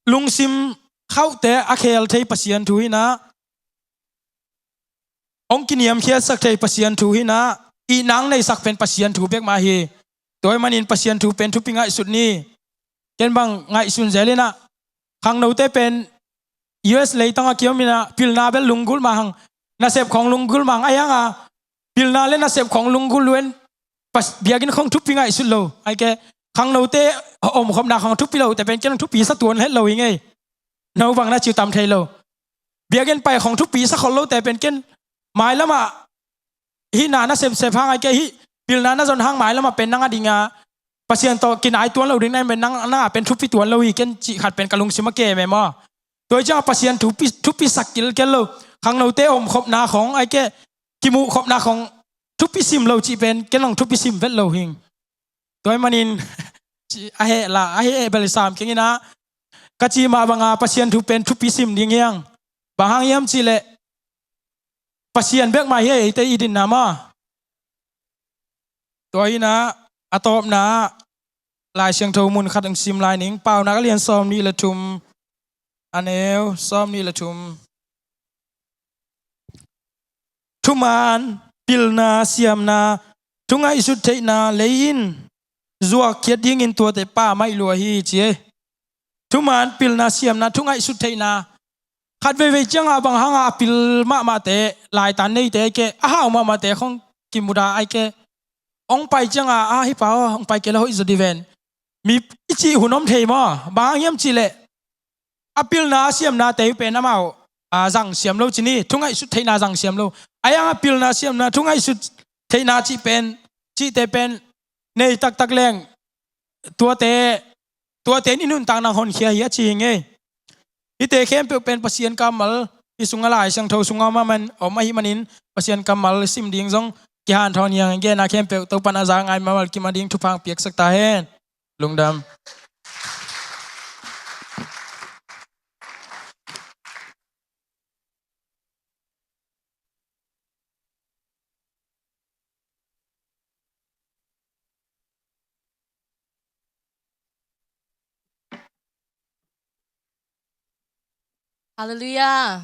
lungsim khauhte a khel thei Pasian thu hinah, hong kiniamkhiatsak thei Pasian thu hinah, i nang neisak pen Pasian thu bek mah hi. Tua ahih manin Pasian thu pen thupi ngaihsut ni. Ken bang ngaihsun zel inah, khangnote pen U S leitang a kiom inah pilna bel lunggulh mah hang, nasep khawng lunggulh mah hang, ahi hanga pilna le nasep khawng lunggulh uh en, pas-, biakinn khawng thupi ngaihsut lo. Aike khangnote omkhopna khawng thupi lote pen ken hong thupi sa tuan het lo hi ngei. No bang na ciu tam thei lo. Biakinn pai khawng thupi sa khol lote pen ken mailamah hih na na sepsep hang aike hih pilna na zon hang mailamah pen nang a dinga Pasian tawh kinai tuan lo ding na pen nang, nang a pen thupi tuan lo hi ken cih khat pen ka lungsim a kem e maw. Tua hi ciangah Pasian thupi, thupi sak kilkel lo. Khangnote omkhopna khawng aike kimuh khopna khawng thupi sim lo cih pen ken hong thupi sim vet lo hing. Tua ahih manin ci-, a heh la, a heh bel sam keng inah, ka ci mah banga Pasian thu pen thupi sim ding hiang. Bang hang hiam cihleh Pasian bek mah hi eite i dinna maw. Tua inah a tawpna Lai Siangtho mun khat hong sim lai ning, Paunak a lian sawm nih le thum, a neu sawm nih le thum. Thuman, pilna, siamna, thungaihsut theihna lei in zuak khiat dingin tuate pammaih lua hi ci e. Thuman, pilna, siamna, thungaihsut theihna. Khat veivei ciangah bang hanga a pil mahmahte, laitan neite aike a hau mahmahte khawng kimuda aike hong pai ciangah, a, hih pa aw hong pai kei le hoih zaw dih ven, mi i cih hun om thei maw. Bang hang hiam cihleh a pilna a siamnate uh pen amau, a, zang siam lo ci ni, thungaihsut theihna zang siam lo. Ahi hanga pilna siamna thungaihsut theihna cih pen, cihte pen nei taktak leng tuate, tuate in i nuntakna hong honkhia hi a ci hi ngei. Hihte khempeuh pen Pasian kammal, hih sungah Lai Siangtho sungah om ahih manin Pasian kammal sim ding zong kihanthawn hi hang, i genna khempeuh Topa'n a za ngai mahmah kim a ding thupha hong piaksak ta hen. Lungdam. Halleluiah.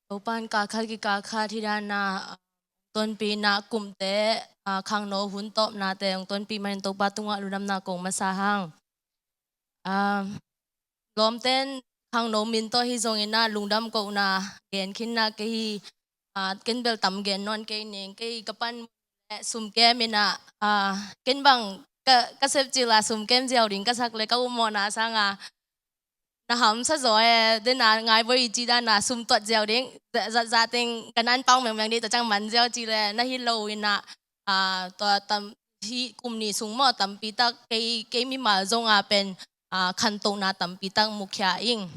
Topa'n kal khat kikal khat hih dan a, a, tonpihna kumte, a, khangno hun tawpnate hong tonpih manin Topa tungah lungdamna kong masa hang. A, lawmte'n khangno min tawh hi zongin ah lungdam kohna gen khin na kei hi, a, ken bel tam gen nawn kei ning, kei ka pan sumkem in ah, a, ken bang ka, ka sepcil a sumkem ziau ding ka sak le ka upmawhna sanga na hamsa zaw e, den a ngai boi i ci dan a sum tuat ziau ding, za, za, za teng ka nan pau mengmeng ding, tua ciang man ziau ci le na hi lo in ah, a, tua tam, hih kum nih sung maw tampi tak kei, kei mimal zong a pen, a, khantohna tampi tak mukhia ing.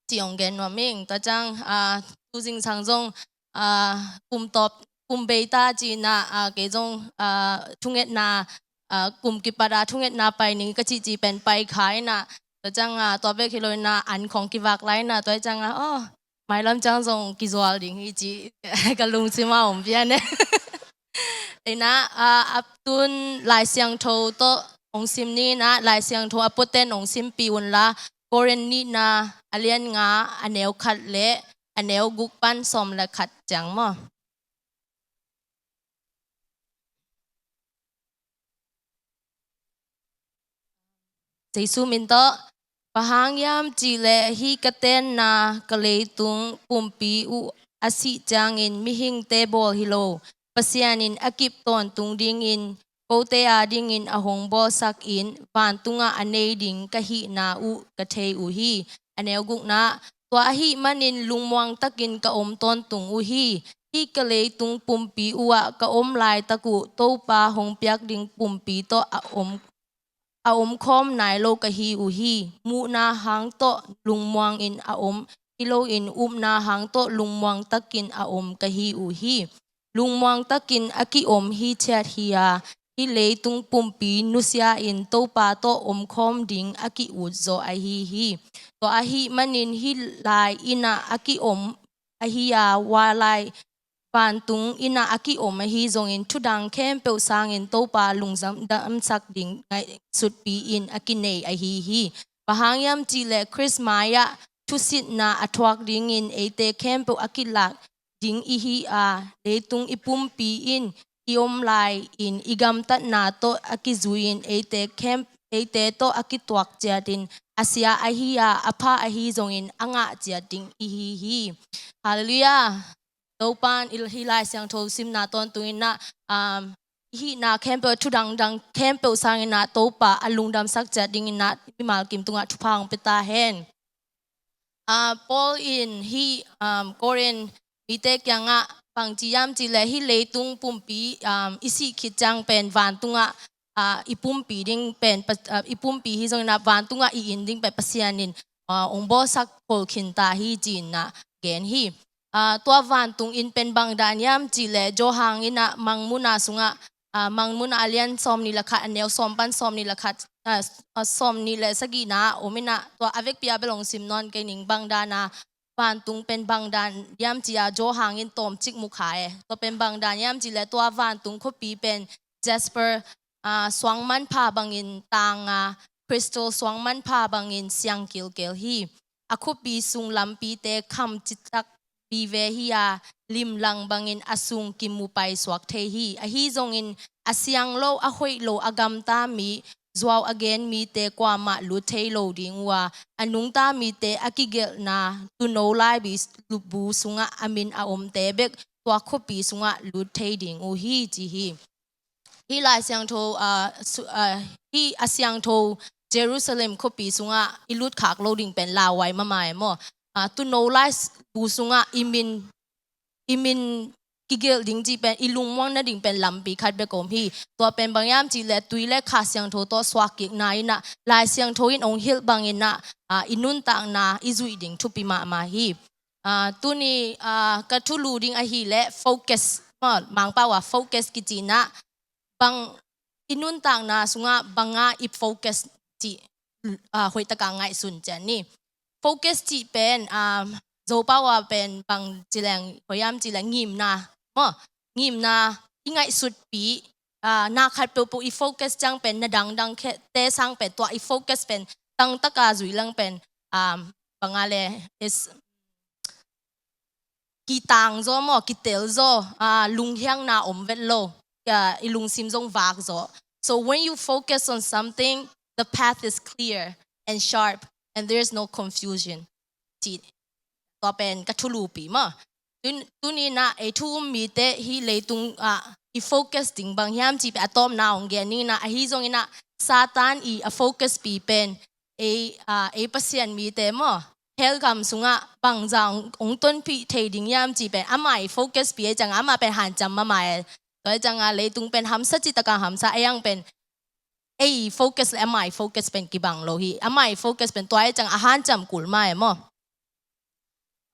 Ci hong gen nuam ing. Tua ciang, a, tu zingsang zong, a, kum tawp, kum bei ta ci in ah, a, kei zong, a, thungetna, a, kum kipat a thungetna pai ning ka cihcih pen pai kha in ah. Tua ciang, a, tua bek hi lo in ah an khawng kivak lai in ah. Tua ciang, a, aw, mailam ciang zong kizual ding hi ci ka lungsim a om pian e. Ei na, a, a tun Lai Siangtho tawh hong sim ni na, Lai Siangtho a puaten hong simpih un la, Korin nihna a lian nga a neu khat le a neu guk pan sawm le khat ciang maw. Jesu min tawh, bang hang hiam cihleh hih ka tenna ka leitung pumpi uh a sih ciangin mihingte bawl hi lo, Pasian in a kip tawntung dingin kote a dingin a hong bawlsak in vantungah a nei ding ka hihna uh ka thei uh hi. A neu gukna, tua ahih manin lungmuang takin ka om tawntung uh hi. Hih ka leitung pumpi uhah ka om laitak uh Topa hong piak ding pumpi tawh a om, a omkhawm nai lo ka hi uh hi. Muhna hang tawh lungmuangin a om hi loin upna hang tawh lungmuang takin a om ka hi uh hi. Lungmuang takin a ki-om hi ciat hi-a, hih leitung pumpi nusia-in Topa tawh omkhawm ding a ki-ut zaw ahi hi. Tua ahih manin hih lai innah a ki-om ahi-a, hua lai vantung innah a ki-om ahi zongin thudang khempeuh sangin Topa lungdamsak ding ngaihsutpi in a kinei ahi hi. Bang hang hiam cihleh Khrist mai-ah thusitna a thuak dingin eite khempeuh a kilak ding ihi a, leitung i pumpi in i om lai-in i gamtatna tawh a kizui-in eite khempeuh, eite tawh a kituak ciatin a sia ahi a, a pha ahi zongin a ngah ciat ding ihi hi. Halleluiah. Topan i, hih Lai Siangtho simna tawntungin ah, um, hihna khempeuh, thu dangdang khempeuh sangin ah Topa a lungdamsak ciat dingin ah mimal kim tungah thupha hong pia ta hen. Ah, Paul in hih, um, Korin mite kiangah bangci hiam cih leh hih leitung pumpi, um, i sih khit ciang pen vantungah, ah, i pumpi ding pen pa-, ah, i pumpi hi zongin ah vantungah i inn ding pen Pasian in, ah, hong bawlsak khol khin ta hi ci-in ah gen hi. Ah, tua vantung inn pen bangdan hiam cih leh Johan in ah Mangmuhna sungah, ah, Mangmuhna a lian sawmnih le khat, a neu sawm pan sawmnih le khat, ah, ah, sawmnih le sagihna om in ah, tua a vekpi a bel hong sim nawn kei ning. Bangdan a vantung pen bangdan hiam cih a Johan in tawmcik mu kha e. Tua pen bangdan hiam cih leh tua vantung khuapi pen jasper, ah, suang manpha bangin tang a, crystal suang manpha bangin siang kilkel hi. A khuapi sung lampite kham citak vive hi a, limlang bangin a sung kimu paisuak thei hi. Ahi zongin a siang lo, a hoih lo, a gamta mi, zuau a gen mite kuamah lut thei lo ding uh a, a nungta mite a kigelhna tuuno laibu sungah a min a omte bek tua khuapi sungah lut thei ding uh hi, ci hi. Hih Lai Siangtho, ah, su-, ah, hih a siangtho Jerusalem khuapi sungah i lut khak lo ding pen lauhuai mahmah e maw. Ah, tuuno laibu sungah i min, i min kigelh ding cih pen, i lungmuang nading pen lampi khat bek om hi. Tua pen bang hiam cih leh tui le Kha Siangtho tawh suak kikna in ah, Lai Siangtho in hong hilh bangin ah, ah, i nuntakna i zuih ding thupi mahmah hi. Ah, tuni, ah, ka thulu ding ahih leh focus, maw, Mangpau a focus kici in ah, bang i nuntakna sungah bang a i focus cih, ah, hoihtak a ngaihsun ciat ni. Focus cih pen, ah, Zopau a pen bangci leng, hoih hiam cih leh ngimna, maw, ngimna i ngaihsutpih, ah, na khat peuhpeuh i focus ciang pen na dangdang khe-, te sang pen tua i focus pen tangtak a zuih leng pen, ah, bang a leh is kitang zaw maw, kitel zaw, ah, lunghiangna om vet lo, ah, i lungsim zong vak zaw. So when you focus on something, the path is clear and sharp and there's no confusion. Ci, tua pen ka thulupi maw. Tun-, tuni in ah ei thu um mite hih leitung ah i focus ding bang hiam cih pen a tawpna hong gen ning in ah, ahi zongin ah Satan i a focus pi pen ei, ah, ei Pasian mite maw, hell gam sungah bangzah hong, hong tonpih thei ding hiam cih pen amah i focus pi ahih ciangah amah pen hanciam mahmah e. Tua ahih ciangah leitung pen hamsa cih takah hamsa, ei ang pen ei focus le amah i focus pen kibang lo hi. Amah i focus pen tua ahih ciangah a hanciam kul mah e maw.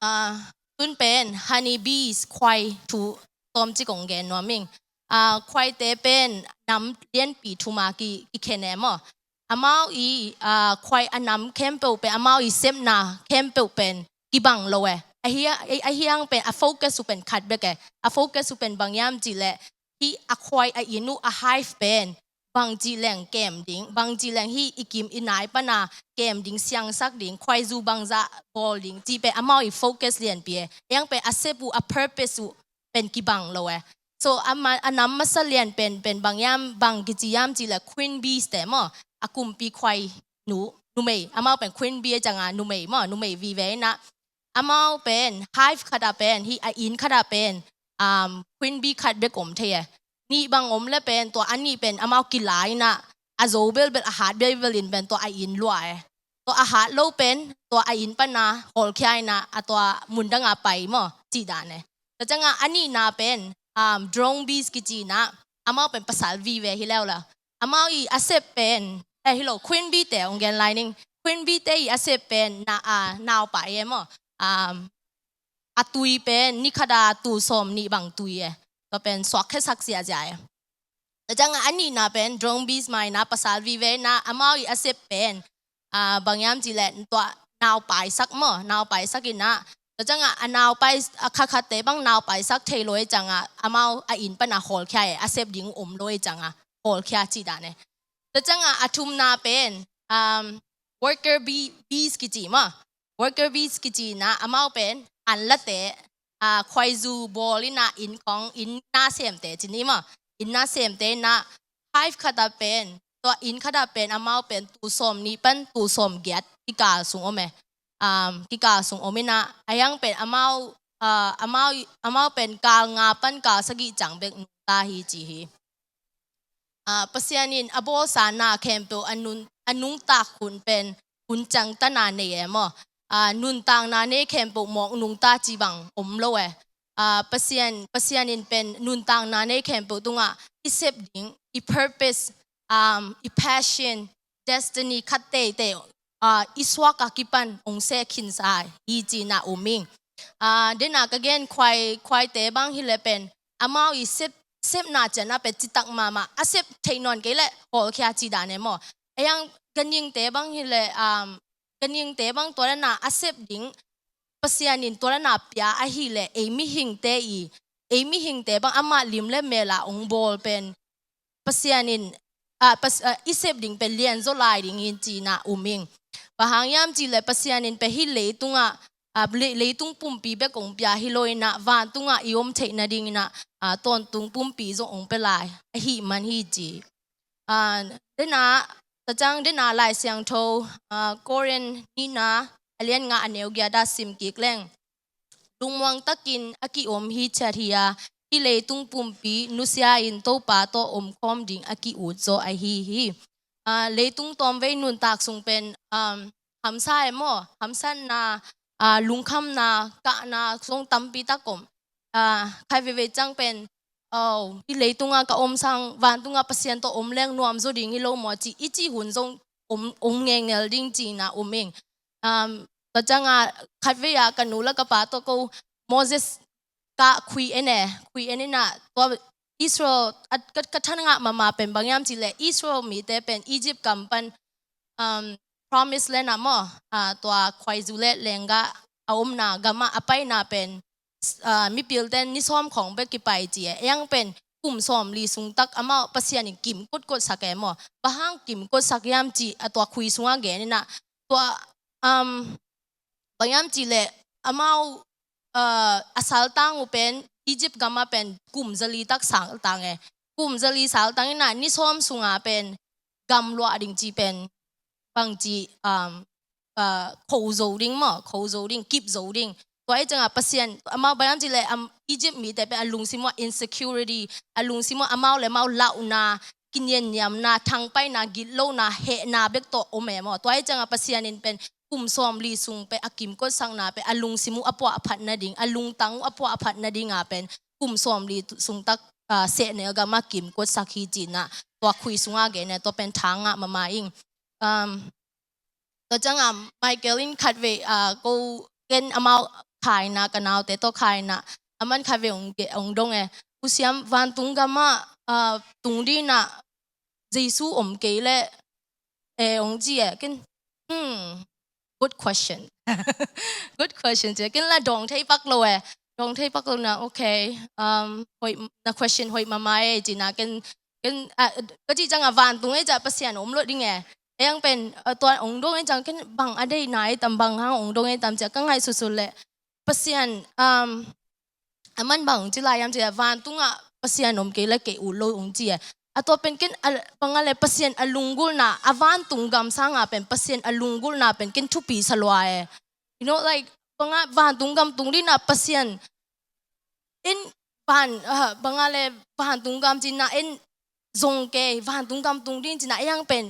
Ah, tun pen honey bees, khuai thu tawmcik hong gen nuam ing. Ah, khuaite pen nam lianpi thum a ki, kikhen e maw. Amau i, ah, khuai a nam khempeuh pen, amau i sepna khempeuh pen kibang lo e. Ahi, ahi, ahi hang pen a focus uh pen khat bek e. A focus uh pen bang hiam cih leh hih a khuai a inn uh a hive pen bangci leng kem ding, bangci leng hih i kim i nai pan a kem ding, siangsak ding, khuaizu bangzah bawl ding cih pen amau i focus lianpi e. Ei ang pen a sep uh, a purpose uh pen kibang lo e. So a ma-, a nam masa lian pen, pen bang hiam, bang kici hiam cih leh queen bees te maw, a kumpi khuai nu, numei, amau pen queen bee ahih ciangah numei maw, numei vive in ah. Amau pen hive khat ah pen, hih a inn khat ah pen, um, queen bee khat bek om thei e. Nih bang om leh pen tua a nih pen amau kila in ah, a zo belbel, a hat belbel in pen tua a inn luah e. Tua a hat lo pen tua a inn pan a hawlkhia in ah, a tua mundang a pai maw, cih dan e. Tua ciangah a nihna pen, um, drone bees kici in ah, amau pen pasal vive hi leuleu. Amau i a sep pen, eh, hi lo, queen bee te hong gen lai ning. Queen bee te i a sep pen na, ah, naupai e maw. Um, a tui pen ni khat a tul sawmnih bang tui e. Tua pen suak khesak ziahziah e. Tua ciangah a nihna pen drone bees mah in ah, pasal vive in ah, amau i a sep pen, ah, bang hiam cih leh tua naupaisak maw, naupaisak in ah. Tua ciangah a naupai, a khatkhatte bang naupaisak thei lo ahih ciangah amau a inn pan a hawlkhia e, a sep ding om lo ahih ciangah hawlkhia cih dan e. Tua ciangah a thumna pen, um, worker bee, bees kici maw. Worker bees kici in ah, amau pen anlate, ah, khuaizu bawl in ah, inn khawng, inn na semte ci ni maw. inn na semte in ah, hive khat ah pen, tua inn khat ah pen amau pen tul sawm nih pan tul sawm giat kikal sung om e. Um, kikal sung om in ah, a hiang pen amau, uh, amau, amau pen kal nga pan kal sagih ciang bek nungta hi ci hi. Ah, Pasian in a bawlsa na khempeuh a nun, a nuntak hun pen hun ciangtan a nei e maw. Ah, nuntakna nei khempeuh mawk nungta ci bang om lo e. Ah, Pasian, Pasian in pen nuntakna nei khempeuh tungah i sep ding, i purpose, um, i passion, destiny khat teitei, ah, i suak a kipan hong seh khinsa hi ci-in ah um ing. Ah, den a ka gen khuai, khuaite bang hi leh pen amau i sep, sepna ciang ah pen citak mahmah, a sep theih nawn kei leh hawlkhia ci dan e maw. A hiang ganhingte bang hi leh, um, ganhingte bang tua dan a a sep ding Pasian in tua dan a pia ahih leh ei mihingte i, ei mihingte bang amah lim le mel a hong bawl pen Pasian in, ah, pas, ah, i sep ding pen lianzaw lai ding hi ci-in ah um ing. Bang hang hiam cih leh Pasian in pen hih leitungah, ah, lei, leitung pumpi bek hong pia hi lo in ah, vantungah i om theih nading in ah, ah, tawntung pumpi zong hong pia lai ahih man hi ci. Ah, den a, tua ciang den a Lai Siangtho, ah, Korin nihna a lian nga a neu giat ah sim kik leng, lungmuang takin a ki-om hi ciat hi a, hih leitung pumpi nusia in Topa tawh omkhawm ding a ki-ut zaw ahi hi. Ah, leitung tawmvei nuntak sung pen, um, hamsa e maw, hamsatna, ah, lungkhamna, kahna zong tampi tak om. Ah, khat veivei ciang pen, oh, hih leitungah ka om sang, vantungah Pasian tawh om leng nuam zaw ding hi lo maw ci, i cih hun zong om, om ngelngel ding ci-in ah um ing. Um, tua ciang a khatvei a ka nu le ka pa tawh ko Moses ka khui en e, khui en in ah tua Israel, a, ka, ka tha ngah mahmah pen bang hiam cih leh Israel mite pen Egypt gam pan, um, Promised Land ah maw, ah, tua khuaizu le lenggah a omna gam ah a paina pen, ah, mipilten ni sawm khawng bek kipai ci e. A hiang pen kum sawmli sung tak amau Pasian in kim kotkot sak e maw. Bang hang kim kot sak hiam cih a tua khui sungah gen in ah tua, um, bang hiam cih leh amau, uh, a saltang uh pen Egypt gam ah pen kum zali tak saltang e. Kum zali saltang in ah ni sawm sungah pen gam luah ding ci pen bang ci, um, uh, kho zo ding maw, kho zo ding, kip zo ding. Tua ahih ciangah Pasian, amau bang hiam cih leh, um, Egypt mite pen a lungsim uh ah insecurity, a lungsim uh ah amau le amau lauhna, kiniamniamna, thangpaihna, gitlona, hehna bek tawh om e maw. Tua ahih ciangah Pasian in pen kum sawmli sung pen a kim kotsakna pen a lungsim uh a puahphat nading, a lungtang uh a puahphat nading a pen kum sawmli sung tak, ah, sehnel gam ah kim kotsak hi ci-in ah tua khui sungah gen e, tua pen tha ngah mahmah ing. Um, tua ciangah Michael in khatvei, ah, ko ken amau kha in ah, ka naute tawh kha in ah, aman khatvei hong ge-, hong dong e, U Siam, vantung gam ah, ah, tung ding in ah Jesu om kei leh, eh, hong ci e, ken, hmm, good question. Good question ci e, ken lah dawng thei pak lo e, dawng thei pak lo in ah, okay, um, hoih, na question hoih mahmah e ci-in ah ken, ken, ah, ka cih ciangah vantung e ciah Pasian om lo ding e. A hiang pen, ah, tua hong dong e ciang ken bang a deihna e tam, bang hang hong dong e tam ciah ka ngaihsutsut leh Pasian, um, aman bang hong ci lai hiam cih leh vantungah Pasian om kei leh kei ut lo hong ci e. A tua pen ken a, bang a leh Pasian a lunggulhna, a vantung gam sangah pen Pasian a lunggulhna pen ken thupi sa lua e. You know, like, bang a vantung gam tung ding in ah Pasian in van, ah, bang a leh vantung gam ci-in ah en zong kei, vantung gam tung ding ci-in ah a hiang pen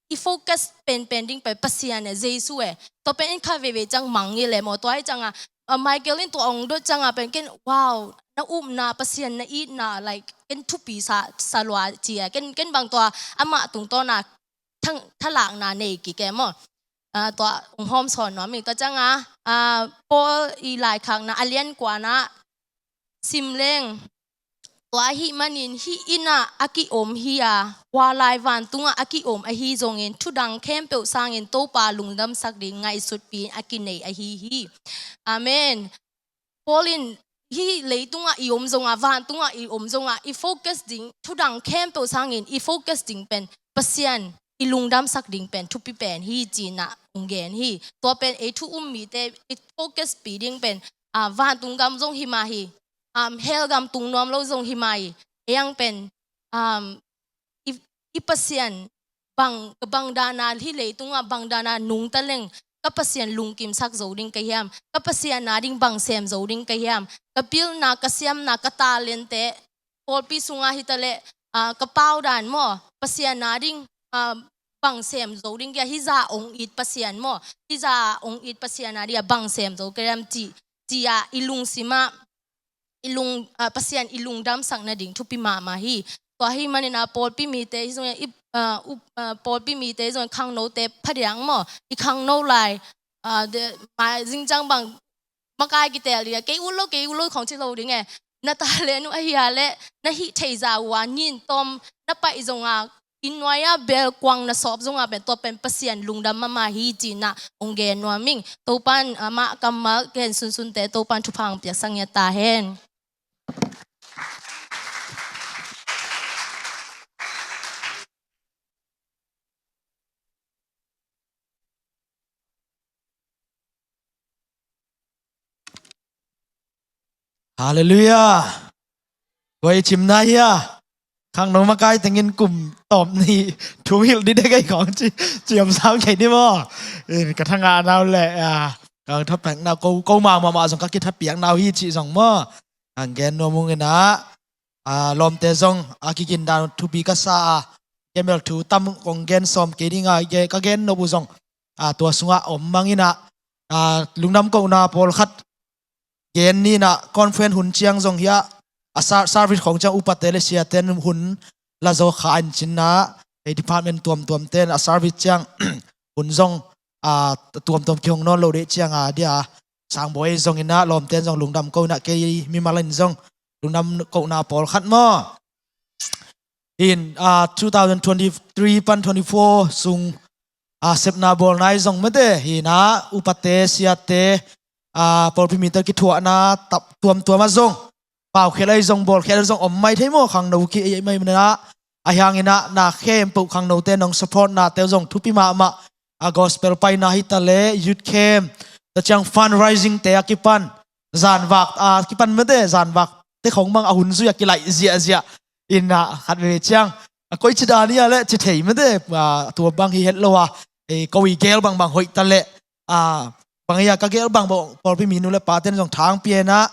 i focus penpen ding pen Pasian e, Jesu e. Tua pen in khat veivei ciang mang hi leh maw. Tua ahih ciangah, ah, Michael in tua hong dot ciangah pen ken, wow, na upna, Pasian na itna, like, ken thupi sa, sa lua ci e. Ken, ken bang tua amah tungtawn ah thang, thalakna nei kik e maw. Ah, tua hong hawmsawn nuam ing. Tua ciangah, ah, Paul i laikhakna a lian kuana sim leng, tua ahih manin hih inn ah a ki-om hi a, hua lai vantungah a ki-om ahi zongin thudang khempeuh sangin Topa lungdamsak ding ngaihsutpi-in a kinei ahi hi. Amen. Paul in hih leitungah i om zongah, vantungah i om zongah i focus ding, thudang khempeuh sangin i focus ding pen Pasian i lungdamsak ding pen thupi pen hi ci-in ah hong gen hi. Tua pen ei thu um mite i focus pi ding pen, ah, vantung gam zong hi mah hi. Um, hell gam tung nuam lo zong hi mah hi. ei ang pen, um, i, i Pasian bang, bang dana hih leitungah bang dana nungta leng ka Pasian lungkimsak zo ding ka hiam? Ka Pasian na ding bang sem zo ding ka hiam? Ka pilna, ka siamna, ka talente, pawlpi sungah hi ta leh, ah, ka pau dan maw, Pasian na ding, ah, bang sem zo ding kia, hih za ong it Pasian maw, hih za ong it Pasian na dia bang sem zo ka hiam ci, ci-a i lungsimah, i lung, ah, Pasian i lungdamsak nading thupi mahmah hi. Tua ahih manin ah pawlpi mite hi zongin, i, ah, up, ah, pawlpi mite hi zongin khangnote phadiang maw, i khangno lai, ah, de, mai zingciang bang makai kitel ding a, kei ut lo, kei ut lo khong ci lo ding e. Na talent uh ahi a leh na hih thei za uh a ngin tawm na paih zong a, inn nuai-ah bel kuang na sawp zongah pen tua pen Pasian lungdam mahmah hi cih na ong gen nuam ing. Topan, ah, amah kammal gen sunsunte Topan thupha ong piaksak ngiat ta hen. Halleluiah. Koi cimna hia? Khangno makai tengin kum tawm ni thum hilh didek ei khong ci, ciam sam kei ni maw? In ka thanga nau le, ah, ka thapek nau ko, ko mang mahmah zong ka kithapek nau hi ci zong maw? Ang gen nuam ung in ah, ah, lawmte zong a kigindan thupi ka sa a, kemel thu tam kong gen sawm kei ding a, ge, ka gen nop uh zong, ah, tua sungah om mang in ah, ah, lungdam kohna pawlkhat gen ni in ah, conference hun ciang zong hiah, a ser-, service khong ciang upate le siaten hun la zaw kha in cin ah, ei department tuamtuamten a service ciang hun zong, ah, tuamtuam kihong nawn lo deh ciang a dia, Sangbawi zong in ah, lawmten zong lungdam ko in ah, kei mimal in zong lungdam kohna pawlkhat maw? In, ah, two thousand twenty-three pan twenty-four sung, ah, sepna bawlna i zong mete hi in ah, upate, siate, ah, pawlpi mite kithuahna tap tuamtuam ah zong, paukhial ah i zong, bawlkhial ah i zong om mai thei maw, khangno ki ei mai in ah, ahi hangin ah na khempeuh khangnote nong support nate uh zong thupi mahmah, a gospel paina hi ta le, youth camp, tua ciang fundraising te a kipan, zanvak a kipan mete, zanvak te khong bang a hun zui a kilaih ziahziah in ah, khat veve ciang, a, koi ci dan hia le ci thei mete, a, tua bang hi het lo a, e, ko i gel bangbang hoih ta le, a, bang hia ka gel bangbang pawlpi minu le paten zong thang pia in ah,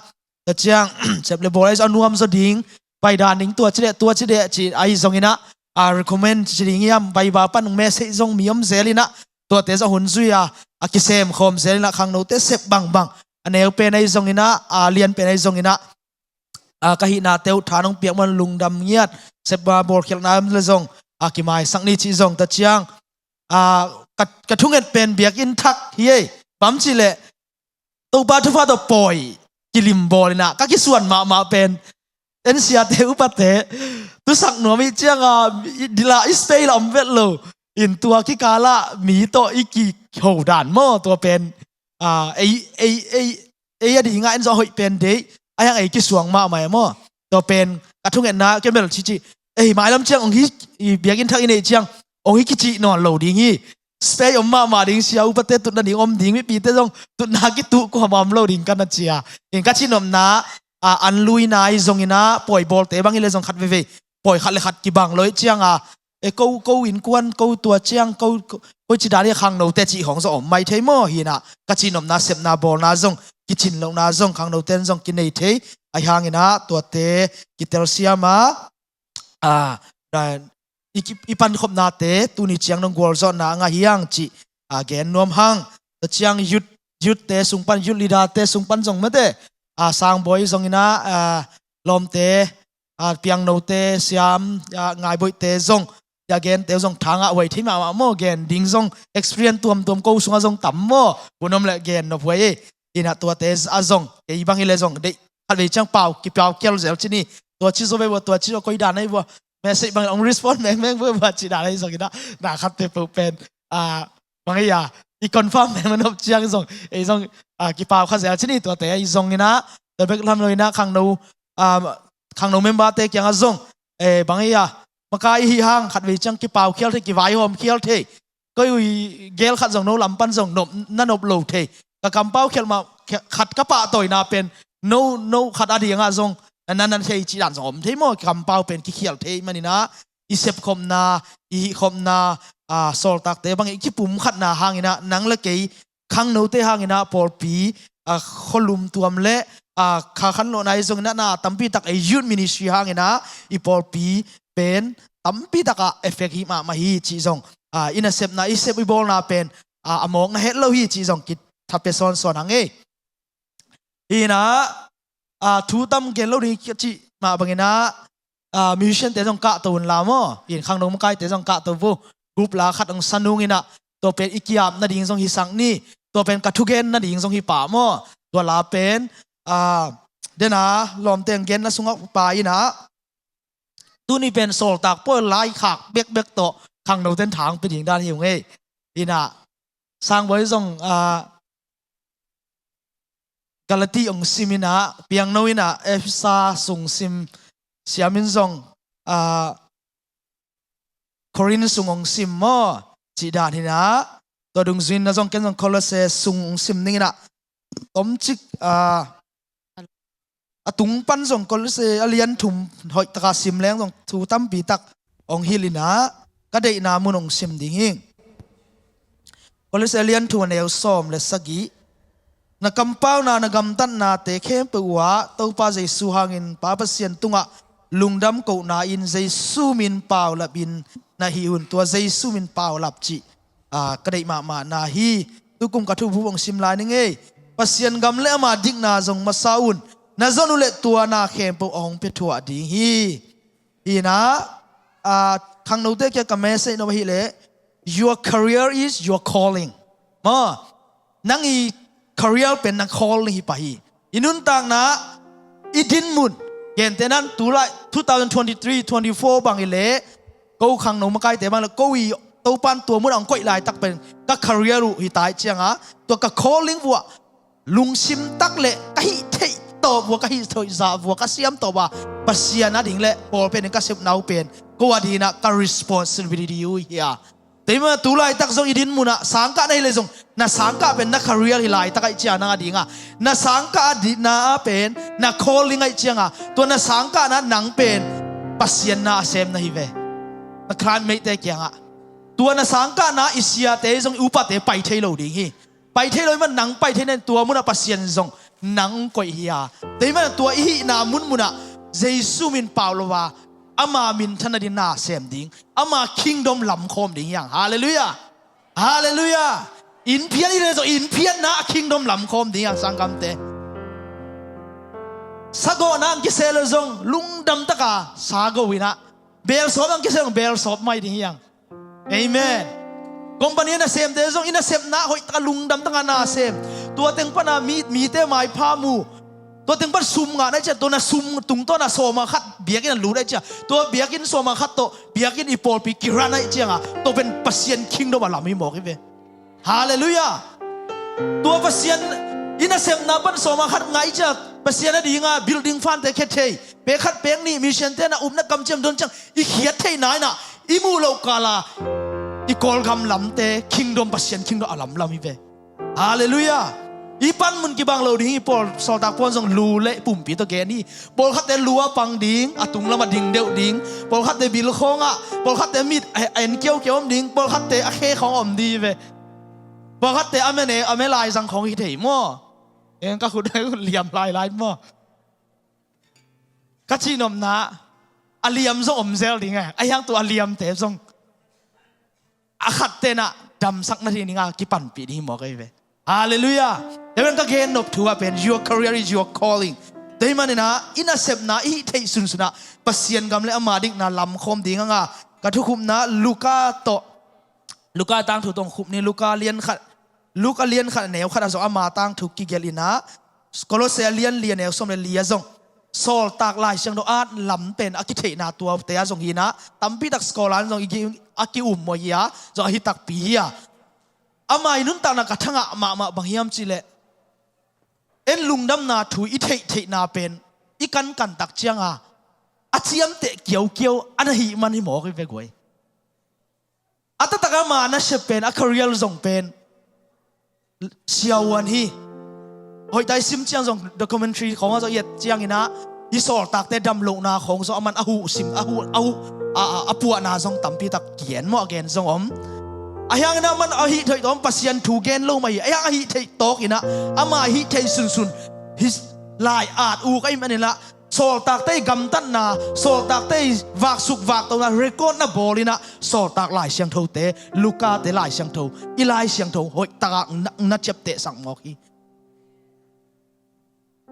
tua ciang, sep le bawl ah i zong a nuam zaw ding, pai dan ding tua ci deh, tua ci deh ci a i zong in ah, a, recommend ci ding hiam, pai ba pan message zong mi om zel in ah, tuate zong hun zui a, a kisem khawm zel in ah, khangnote sep bangbang, a neu pen ah i zong in ah, a lian pen ah i zong in ah, a, ka hihnate uh tha nong piak man lungdam ngiat, sep ba bawlkhialhna le zong, a, kimaisak ni ci zong, tua ciang, a, ka, ka thunget pen biakinn thak hi ei, bang ci leh, Topa thupha tawh pawi kilim bawl in ah, ka kisuan mahmah pen, en siate upate, tusak nuam i ciang a, i dila i space la om vet lo. In tua kikal ah mi tawh i kiho dan maw, tua pen, a, ei, ei, ei, ei a ding ah en zong a hoih pen deih, a hiang ei kisuang mahmah e maw. Tua pen ka thungetna kemel cici, ei mailam ciang ong hi, i biakinn thak i neih ciang ong hi kicih nawn lo ding hi. Space om mahmah ding, sia upate tutna ding om ding, mipite zong tutna kituh kuamah om lo ding ka na ci a. In ka cihnopna, a, an lui nai zong in ah, pawi bawlte bang hi le zong khat veve, pawi khat le khat kibang lo i ciang a, e, ko, ko innkuan, ko tua ciang, ko, ko, koi ci dan hi khangnote cih khong zong om mai thei maw hi in ah, ka cihnopna sepna bawlna zong, kicin lohna zong, khangnote in zong kinei thei, ahi hangin ah, tuate, kitel siam a, a, dan, i, i pankhopnate, tuni ciang nong gualzawhna a ngah hiang cih, a, gen nuam hang. Tua ciang youth, youth te sung pan, youth leader te sung pan zong mete, a, Sangbawi zong in ah, a, lawmte, a, piangnote, siam, a, Ngaiboihte zong, a gente uh zong thangah huai thei mahmah maw, gen ding zong experience tuamtuam ko sungah zong tam maw, hun om le gen nop huai e. In ah tuate a zong, kei bang hi le zong, deih, khat vei ciang pau, kipau kial zel ci ni. Tua ci zaw vei vua, tua ci zaw koi dan ahi vua. Message bang ong respond mengmeng vua vua ci dan ahi zong in ah, na khatte peuh pen, a, bang hi a, i confirm meng man hop ciang zong, ei zong, a, kipau kha zel ci ni, tuate ahi zong in ah, tua bek lam lo in ah, khangno, a, khangno member te kiangah zong, e, bang hi a, makai i hih hang khat vei ciang kipau khial thei, kivaihawm khial thei. Koi ui gel khat zong no lam pan zong nop, na nop lo thei. Ka kampau khialh mah, khat ka pahtawina pen, no, no khat a dingah zong, na na thei cih dan zong om thei maw? Kampau pen kikhial thei maninah i sepkhopna, i hihkhopna, a, sawltakte bangin i kipumkhatna hanginah nang le kei khangnote hanginah pawlpi, a, khualum tuam le, a, kha khanlawhna i zonginah na tampi tak ei youth ministry hanginah i pawlpi pen tampi takah effect hi mahmah hi cih zong, a, i nasepna, i sep i bawlna pen, a, a mawkna het lo hi cih zong kitha pia sawnsawn hang ei. Hinah, a, thu tam gen lo ding ka cih mah banginah, a, musician te zong kahto unla maw? In khangno makaite zong kahto vo. Group la khat hong sa nunginah tua pen i kiap nading zong hisak ni. Tua pen ka thugen nading zong hi pah maw? Tua la pen, a, dena lawmte hong genna sungah pa inah tuni pen sawltak pawl laikhak bekbek tawh khangnoten thang pia ding dan hi ung ei. Inah Sangbawi zong, a, Galati hong sim inah, Piangno inah Efesa sung sim, Siamin zong, a, Korin sung hong sim maw? Cih dan hinah, tua dungzui inah zong ken zong Kolose sung hong sim ninginah, tomcik, a, a tung pan zong Kolose a lian thum hoih taka sim leng zong thu tampi tak hong hilh inah ka deihna mun hong sim ding hi. Kolose a lian thum a neu sawm le sagih. Na kampauna, na gamtatnate khempeuh uhah Topa Jesu hangin Pa Pasian tungah lungdam kohna in Jesu min paulapin na hih hun tua Jesu min paulap cih, a, ka deih mahmahna hi. Tukum ka thuphum hong sim lai ning ei. Pasian gam le ama dikna zong masa un. Na zon uh leh tua na khempeuh a hong pia thuah ding hi. Hinah, a, khangnote kia ka message no hileh, your career is your calling. Maw, nang i career pen nang calling hi pah hi. I nuntakna, i dinmun, gentehnan tulai two thousand twenty-three twenty-four bang hileh, ko khangno makaite bang le ko i Topan tua mun a hong koih laitak pen ka career uh hi tai cianga, tua ka calling vuah lungsim tak le ka hih theih tawh vua, ka hih theih zah vua, ka siam tawh vua, Pasian a ding le pawl pen in ka sepna uh pen ko a dinah ka responsibility uh hi a. Teima tulaitak zong i dinmunah sangkah na hi le zong na sangkah pen na career hi laitak aih cianga nang a dinga, na sangkah a dinna a pen na calling aih cianga, tua na sangkahna nang pen Pasian na a sem na hi ve. Na clanmate te kiangah tua na sangkahna i siate zong i upate pai thei lo ding hi. Pai thei lo i man nang pai thei nen tua munah Pasian zong nang koih hi a. Tei man tua i hihna munmunah Jesu min pau lo a, ama minthan a din na sem ding, ama kingdom lamkhawm ding hiang. Halleluiah. Halleluiah. Innphiat i le zong innphiatna a kingdom lamkhawm ding hiang sanggamte. Sagawhna ang kisia le zong lungdam taka sago inah, belsawp ang kisia zong belsawp mai ding hiang. Amen. Company a nasemte zong i nasepna hoih taka lungdam taka nasem. Tua teng pana mi, mite maipha mu. Tua teng pan sum ngah nai cia, tua na sum tungtawn a sawma khat biakinn a lut nai cia, tua biakinn sawma khat tawh biakinn i pawlpi kiran nai cianga, tua pen Pasian kingdom a lam hi mawk hi ve. Halleluiah. Tua Pasian i nasepna pan sawma khat ngah i cia, Pasian a dinga building fante khe thei, pek khat pek nih mission te na upna kamciam don ciang i khiat theihna inah i muh loh kala i Kawlgam lamte kingdom, Pasian kingdom a lamlam hi ve. Halleluiah. I panmun kibang lo ding hi. Pawl sawltak pawl zong lu le pumpi tawh gen hi. Pawlkhatte lu a pang ding, a tunglam a ding deuh ding. Pawlkhatte bilkhawngah, pawlkhatte mit a en kiaukiau om ding, pawlkhatte a khe khawng om ding hi ve. Pawlkhatte a mene a melai zang khawng hi thei maw? Eng ka khut liam lailai maw? Ka cihnopna a liam zong om zel ding e. A hiang tu a liamte zong a khat tenah damsak na ding dinga kipanpih ding hi mawk ahi ve. Halleluiah. Tua pen ka gennop thu ah pen your career is your calling. Tua hi maninah i nasepna i hih theih sunsunah Pasian gam le ama dikna lamkhawm ding anga ka thukhupna Luka tawh, Luka tangthu tawh khup ni. Luka lian khat, Luka lian khat neu khat a zong ama tangthu kigelh inah Kolose a lian li a neu sawm le li a zong sawltak Lai Siangtho at lam pen a kitheihna tuate a zong hinah tampi tak scholar zong i ki, a ki-um maw hi a, zong ahi takpi hi a. Ama i nuntakna ka thangah mahmah bang hiam cihleh, en lungdamna thu i theihtheihna pen i kankan tak cianga a ciamteh kiaukiau a na hih man hi mawk hi ve guai. A taktak ama nasep pen, a career zong pen siavuan hi. Hoihtak i sim ciang zong documentary khawngah zong i et cianginah i sawltakte damlohna khawng zong aman a huhsim, a huh, a huh, a, a, a puahna zong tampitak gen maw, a gen zong om. Ahi hangin aman a hih theih tawh om, Pasian thu gen lo mah hi. Ahi hang a hih theih tawk inah, ama hih theih sunsun, hih lai-at uk ahih maninah, sawltakte i gamtatna, sawltakte i vaksuk vaktona record na bawl inah, sawltak Lai Siangthote, Lukate Lai Siangtho, i Lai Siangtho hoihtakah na, na ciaptehsak mawk hi.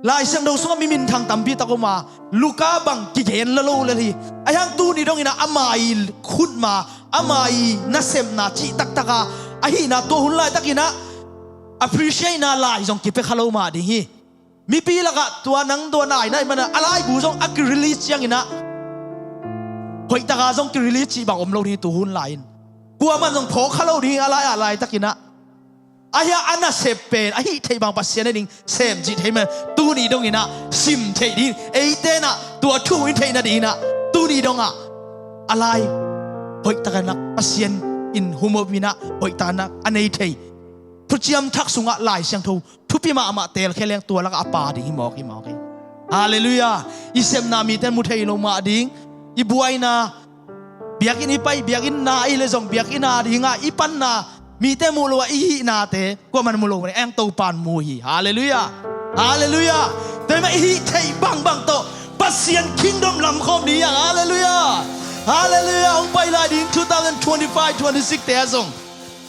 Lai Siangtho sungah mi minthang tampitak om a, Luka bang kigen la lo lel hi. Ahi hang tuni dong inah ama i khutma, ama i nasepna cih taktaka ahihna tua hun laitakinah appreciate-na lai zong kipia kha lo mah ding hi. Mipi lakah tua nang tua nai na hih mana a laibu zong a kirelease cianginah hoihtaka zong kirelease cih bang om lo ding hi tua hun lai-in. Kuaman zong phawk kha lo ding hi a lai-ah laitakinah. Ahi a nasep pen a hih theih bang Pasian a ding sem cih theih man tuni donginah sim theih ding, eite inah tua thu i theih nadinginah tuni dongah a lai hoihtakinah Pasian in humop inah hoihtakinah a nei thei Thuciam Thak sungah Lai Siangtho thupi mahmah telkhia leng tua lakah a pa ding hi mawk hi mawk hi. Halleluiah. I sepna mite mu thei lo mah ding, i buaina biakinn i pai, biakinn na ahi le zong biakinn a dingah i panna mite muh lo a i hihnate kuaman mu lo mah ding, eng Topan mu hi. Halleluiah. Halleluiah. Tua himah i hih theih bangbang tawh Pasian kingdom lamkhawm ding hi hang. Halleluiah. Halleluiah. Hong pai lai ding two thousand twenty-five twenty-six te ah zong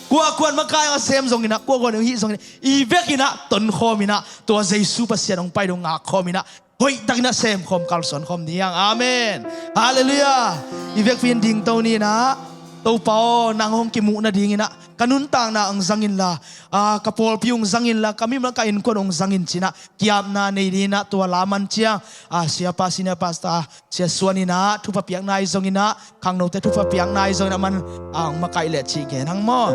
kuakuan makai a sem zonginah, kuakuan hong hih zonginah, i vekinah tonkhawminah tua Jesu Pasian hong pai dong ngakkhawminah hoihtakinah semkhawm kalsuankhawm ni hang. Amen. Halleluiah. I vekpi in dingto ninah, Topa aw, nang hong kimuh nadinginah ka nuntakna hong zang inla, a, ka pawlpi hong zang inla, ka mimla ka innkuan hong zang in cinah kiapna nei dinginah tua laman ciang, a, siapa senior pastor Sia Suan inah thupha piakna ahi zonginah, khangnote thupha piakna ahi zonginah man, a, hong makaih leh cih gen hang maw?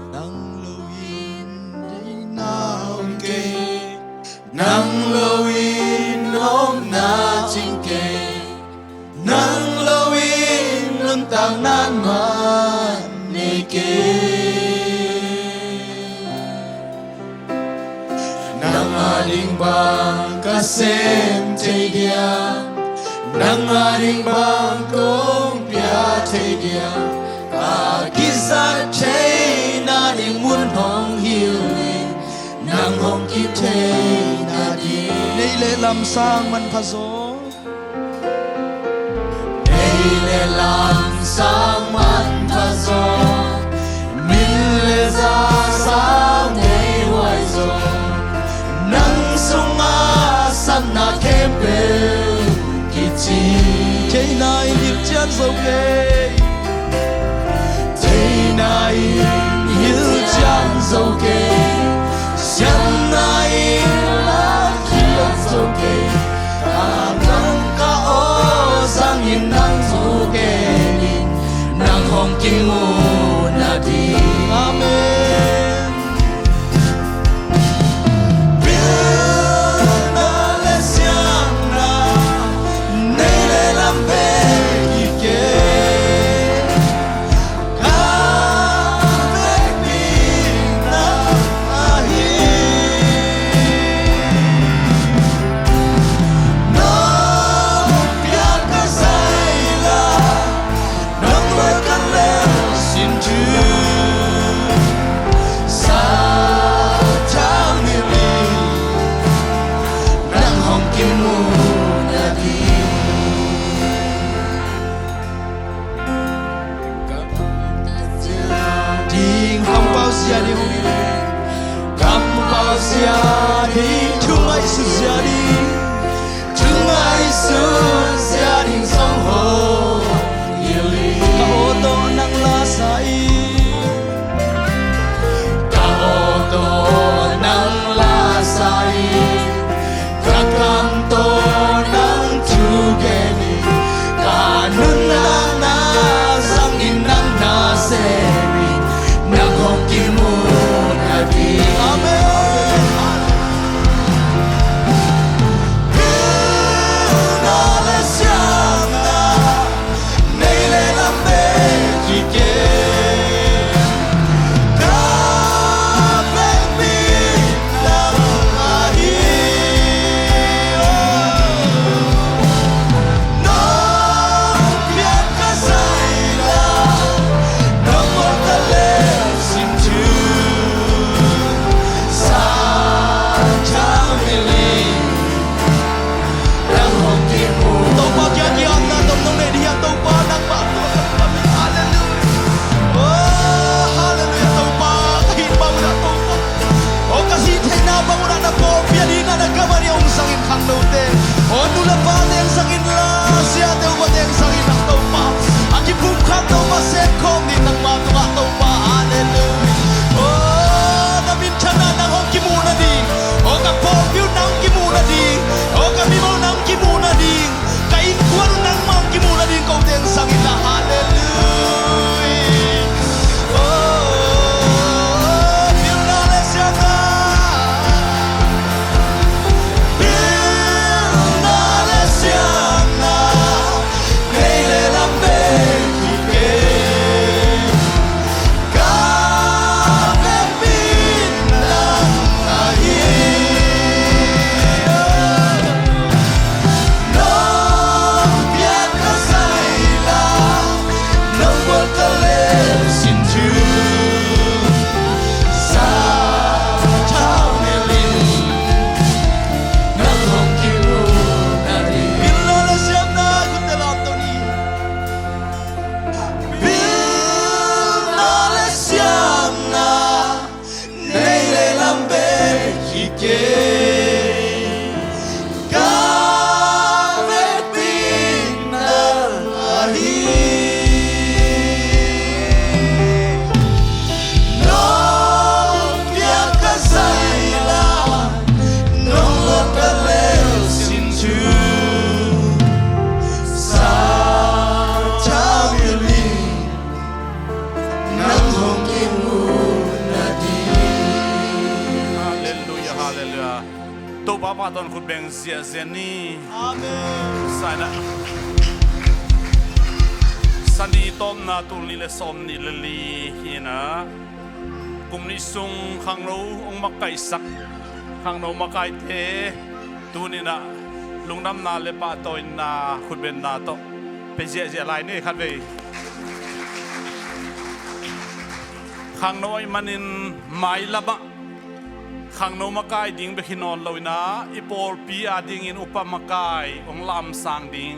Nang lo in deihna om kei, nang lo in omna cing kei, nang lo in nuntakna man nei kei. Nang a ding bang ka sem thei dia, nang a ding bang kong pia thei dia, ka kizat theihna ding mun hong hilh in, nang hong kithei nading. Neih le lam sang manpha zaw, neih le lam sang manpha zaw, min le za sang nei huai zaw, nang sungah sapna khempeuh kici. Theihna in hilh cian zo kei, theihna in hilh cian zo kei, siamna in la khiat zo kei. Ka nang ka aw zangin nang thu gen in, nang hong kimuh nading. Amen. Pilna le siamna, nei le lam bek hi kei. Ka vekpi in nang Bek hi kei, ka vekpi nang ahi. Nong piak ka zai la, nong lawp ka leusin thu, sa thau hi li. Nang hong kimu na ding. Halleluia, halleluia. Topa pa tawh khut beng ziahziah ni. Amen. Saina, Sani tawpna tul nih le sawm nih le li hi-in ah, kum nih sung khangno hong makaihsak khangno makaite, tuni-in ah lungdamna le pahtawina khutbenna tawh pia ziahziah lai ni. Khatvei khangno ahih manin mailamah khangno makai ding bek hi nawn lo-in ah, i pawlpi adingin upa makai, hong lamsang ding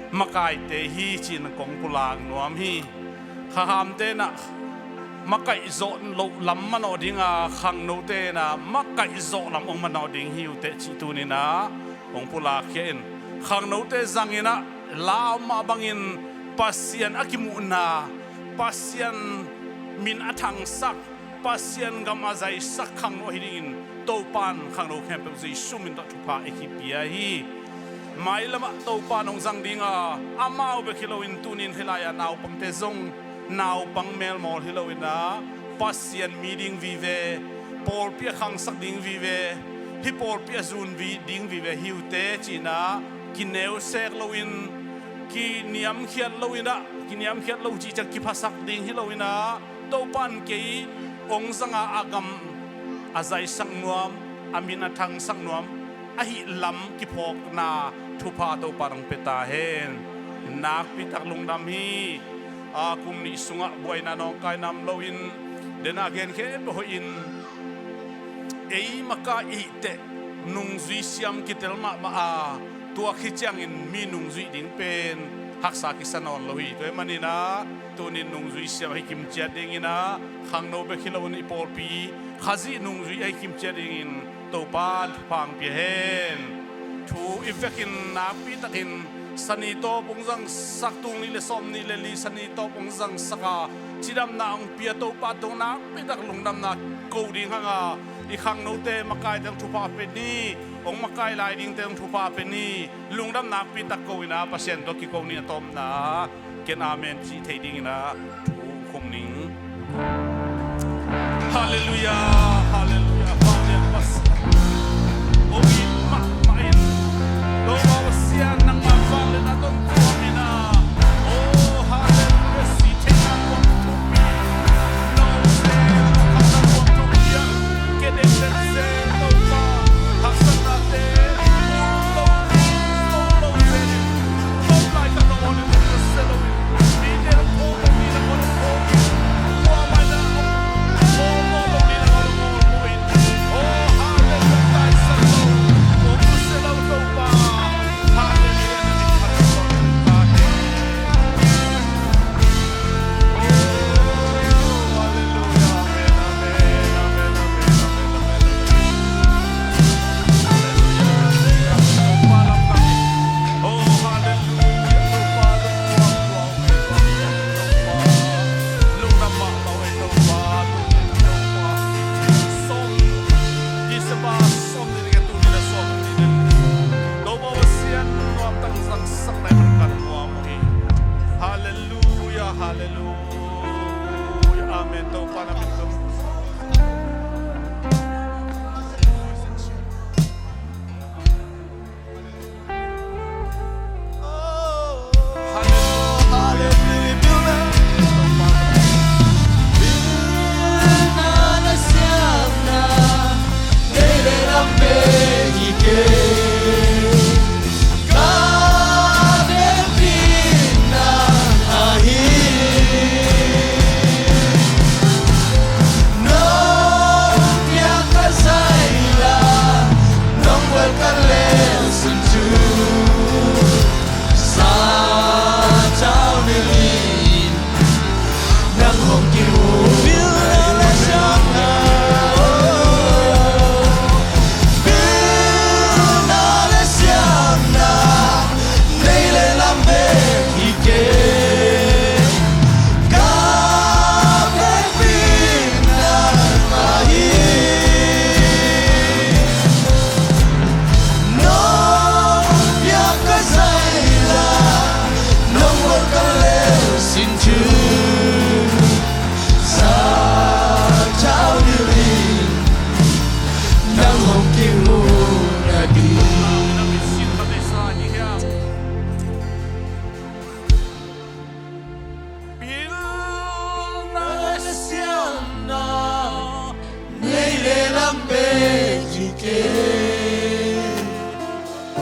makaite hi ci-in kong pulak nuam hi. Khanghamte in ah makaih zawh loh lam manawh ding a, khangnote in ah makaih zawh lam hong manawh ding hi uh teh cih tuni-in ah hong pulakkhia in. Khangnote zangin ah, la om mah bangin Pasian a kimuhna, Pasian min a thangsak, Pasian gam a zaisak khangno ahi dingin Topa in khangno khempeuh Jesu min tawh thupha ei kipia hi. Mailamah Topa in hong zang ding a, amau bek hi loin tuni-in hih lai-ah naupangte zong naupang melmawl hi loin ah, Pasian mi ding vive, pawlpi a khangsak ding vive, hih pawlpi a zun vi ding vive hi uh teh ci-in ah kineu sek loin, kiniamkhiat loin ah, kiniamkhiat lo cih ciang kiphasak ding hi loin ah, Topa in kei hong zang a, a gam a zaisak nuam, a min a thangsak nuam ahih lam kiphawkna thupha Topa in hong pia ta hen. Nakpi tak lungdam hi. A, kum nih sungah buaina nawngkaina om loin, den a gen khempeuh hoihin, ei makaih i hih teh nungzui siam kitel mahmah a, tua khit ciangin mi nungzuih ding pen haksa kisa nawn lo hi. Tua ahih manin ah, tuni-in nungzui siam ahi kimciat dingin ah, khangno bek hi loin i pawlpi Khazih nungzui ahi kimciat dingin Topa in thupha hong pia hen. Thu i vekin nakpi takin Sani tawp hong zangsak, tul nih le sawm nih le li Sani tawp hong zangsak a, cidamna hong pia Topa tawh nakpi tak lungdamna ko ding hang a, i khangnote makaite hong thupha pia ni, hong makai lai dingte hong thupha pia ni. Lungdam nakpi tak ko-in ah Pasian tawh kiko ni. A tawpna ken amen cih theih dingin ah thu khum ning. Halleluia, halleluia. Vanglian Pasian, hong it mahmah in, Topa Pasian, nangma vangliatna tawh hong kuang in ah. Oh, halleluia. Sih theihna kuang thupi, no se, no khamna kuang thupi ah, ke dek dek se, Topa, haksatnate, Halleluia, halleluia. Amen. Topa na min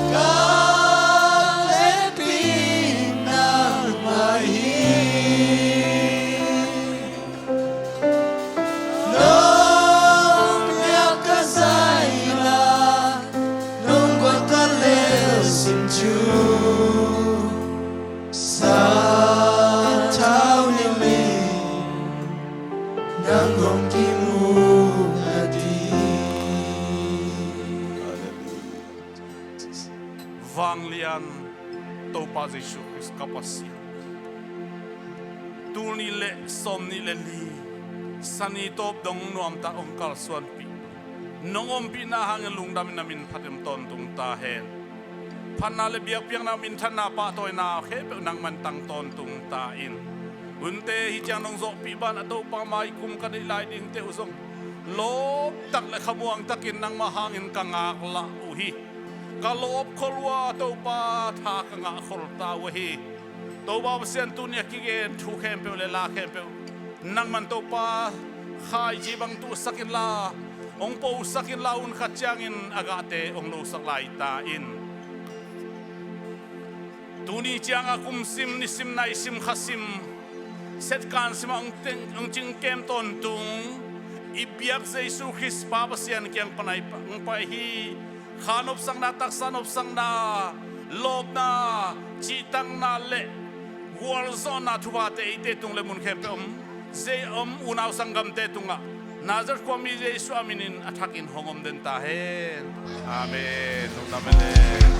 Ka hehpih nangmah hi. Nong piak ka zaina, nong guan ka leusim cu, sathau ni mi, nang hong kimu a ti. Vanglian Topa Jesuh Khrist ka Pasian, tul nih le sawm nih le li, Sani tawp dong nuamtak hong kalsuanpih, nong ompihna hangin lungdamin na min phat in tawntung ta hen. Phatna le biakpiakna, minthanna, pahtawina khempeuh nangman tang tawntung ta in. Hunte hih ciang nong zawhpih banah Topa mai kum ka neih lai dingte uh zong lawptak le khamuang takin nangmah hangin ka ngaklah uh hi. Ka lawpkhol uh a Topa tha ka ngahkhol ta uh ahi. Topa Pasian, tuni a kigen thu khempeuh le la khempeuh nangman Topa khaici bang tuhsak inla, hong posak inla, hun khat ciangin a gahte hong losak lai ta in. Tuni cianga kumsim, nisim, naisim, khasim, setkan simah hong teng, hong cingkem tawntung i biak Jesuh Khrist Pa Pasian kiang panai hong pai hi. Kha nopsakna, taksa nopsakna, lawpna, cihtakna le gualzawhna thuphate eite tung le mun khempeuh om, zei om unau sanggamte tungah Nazareth khuami Jesuh a minin a thakin hong om den ta hen. Amen. Lungdam hen.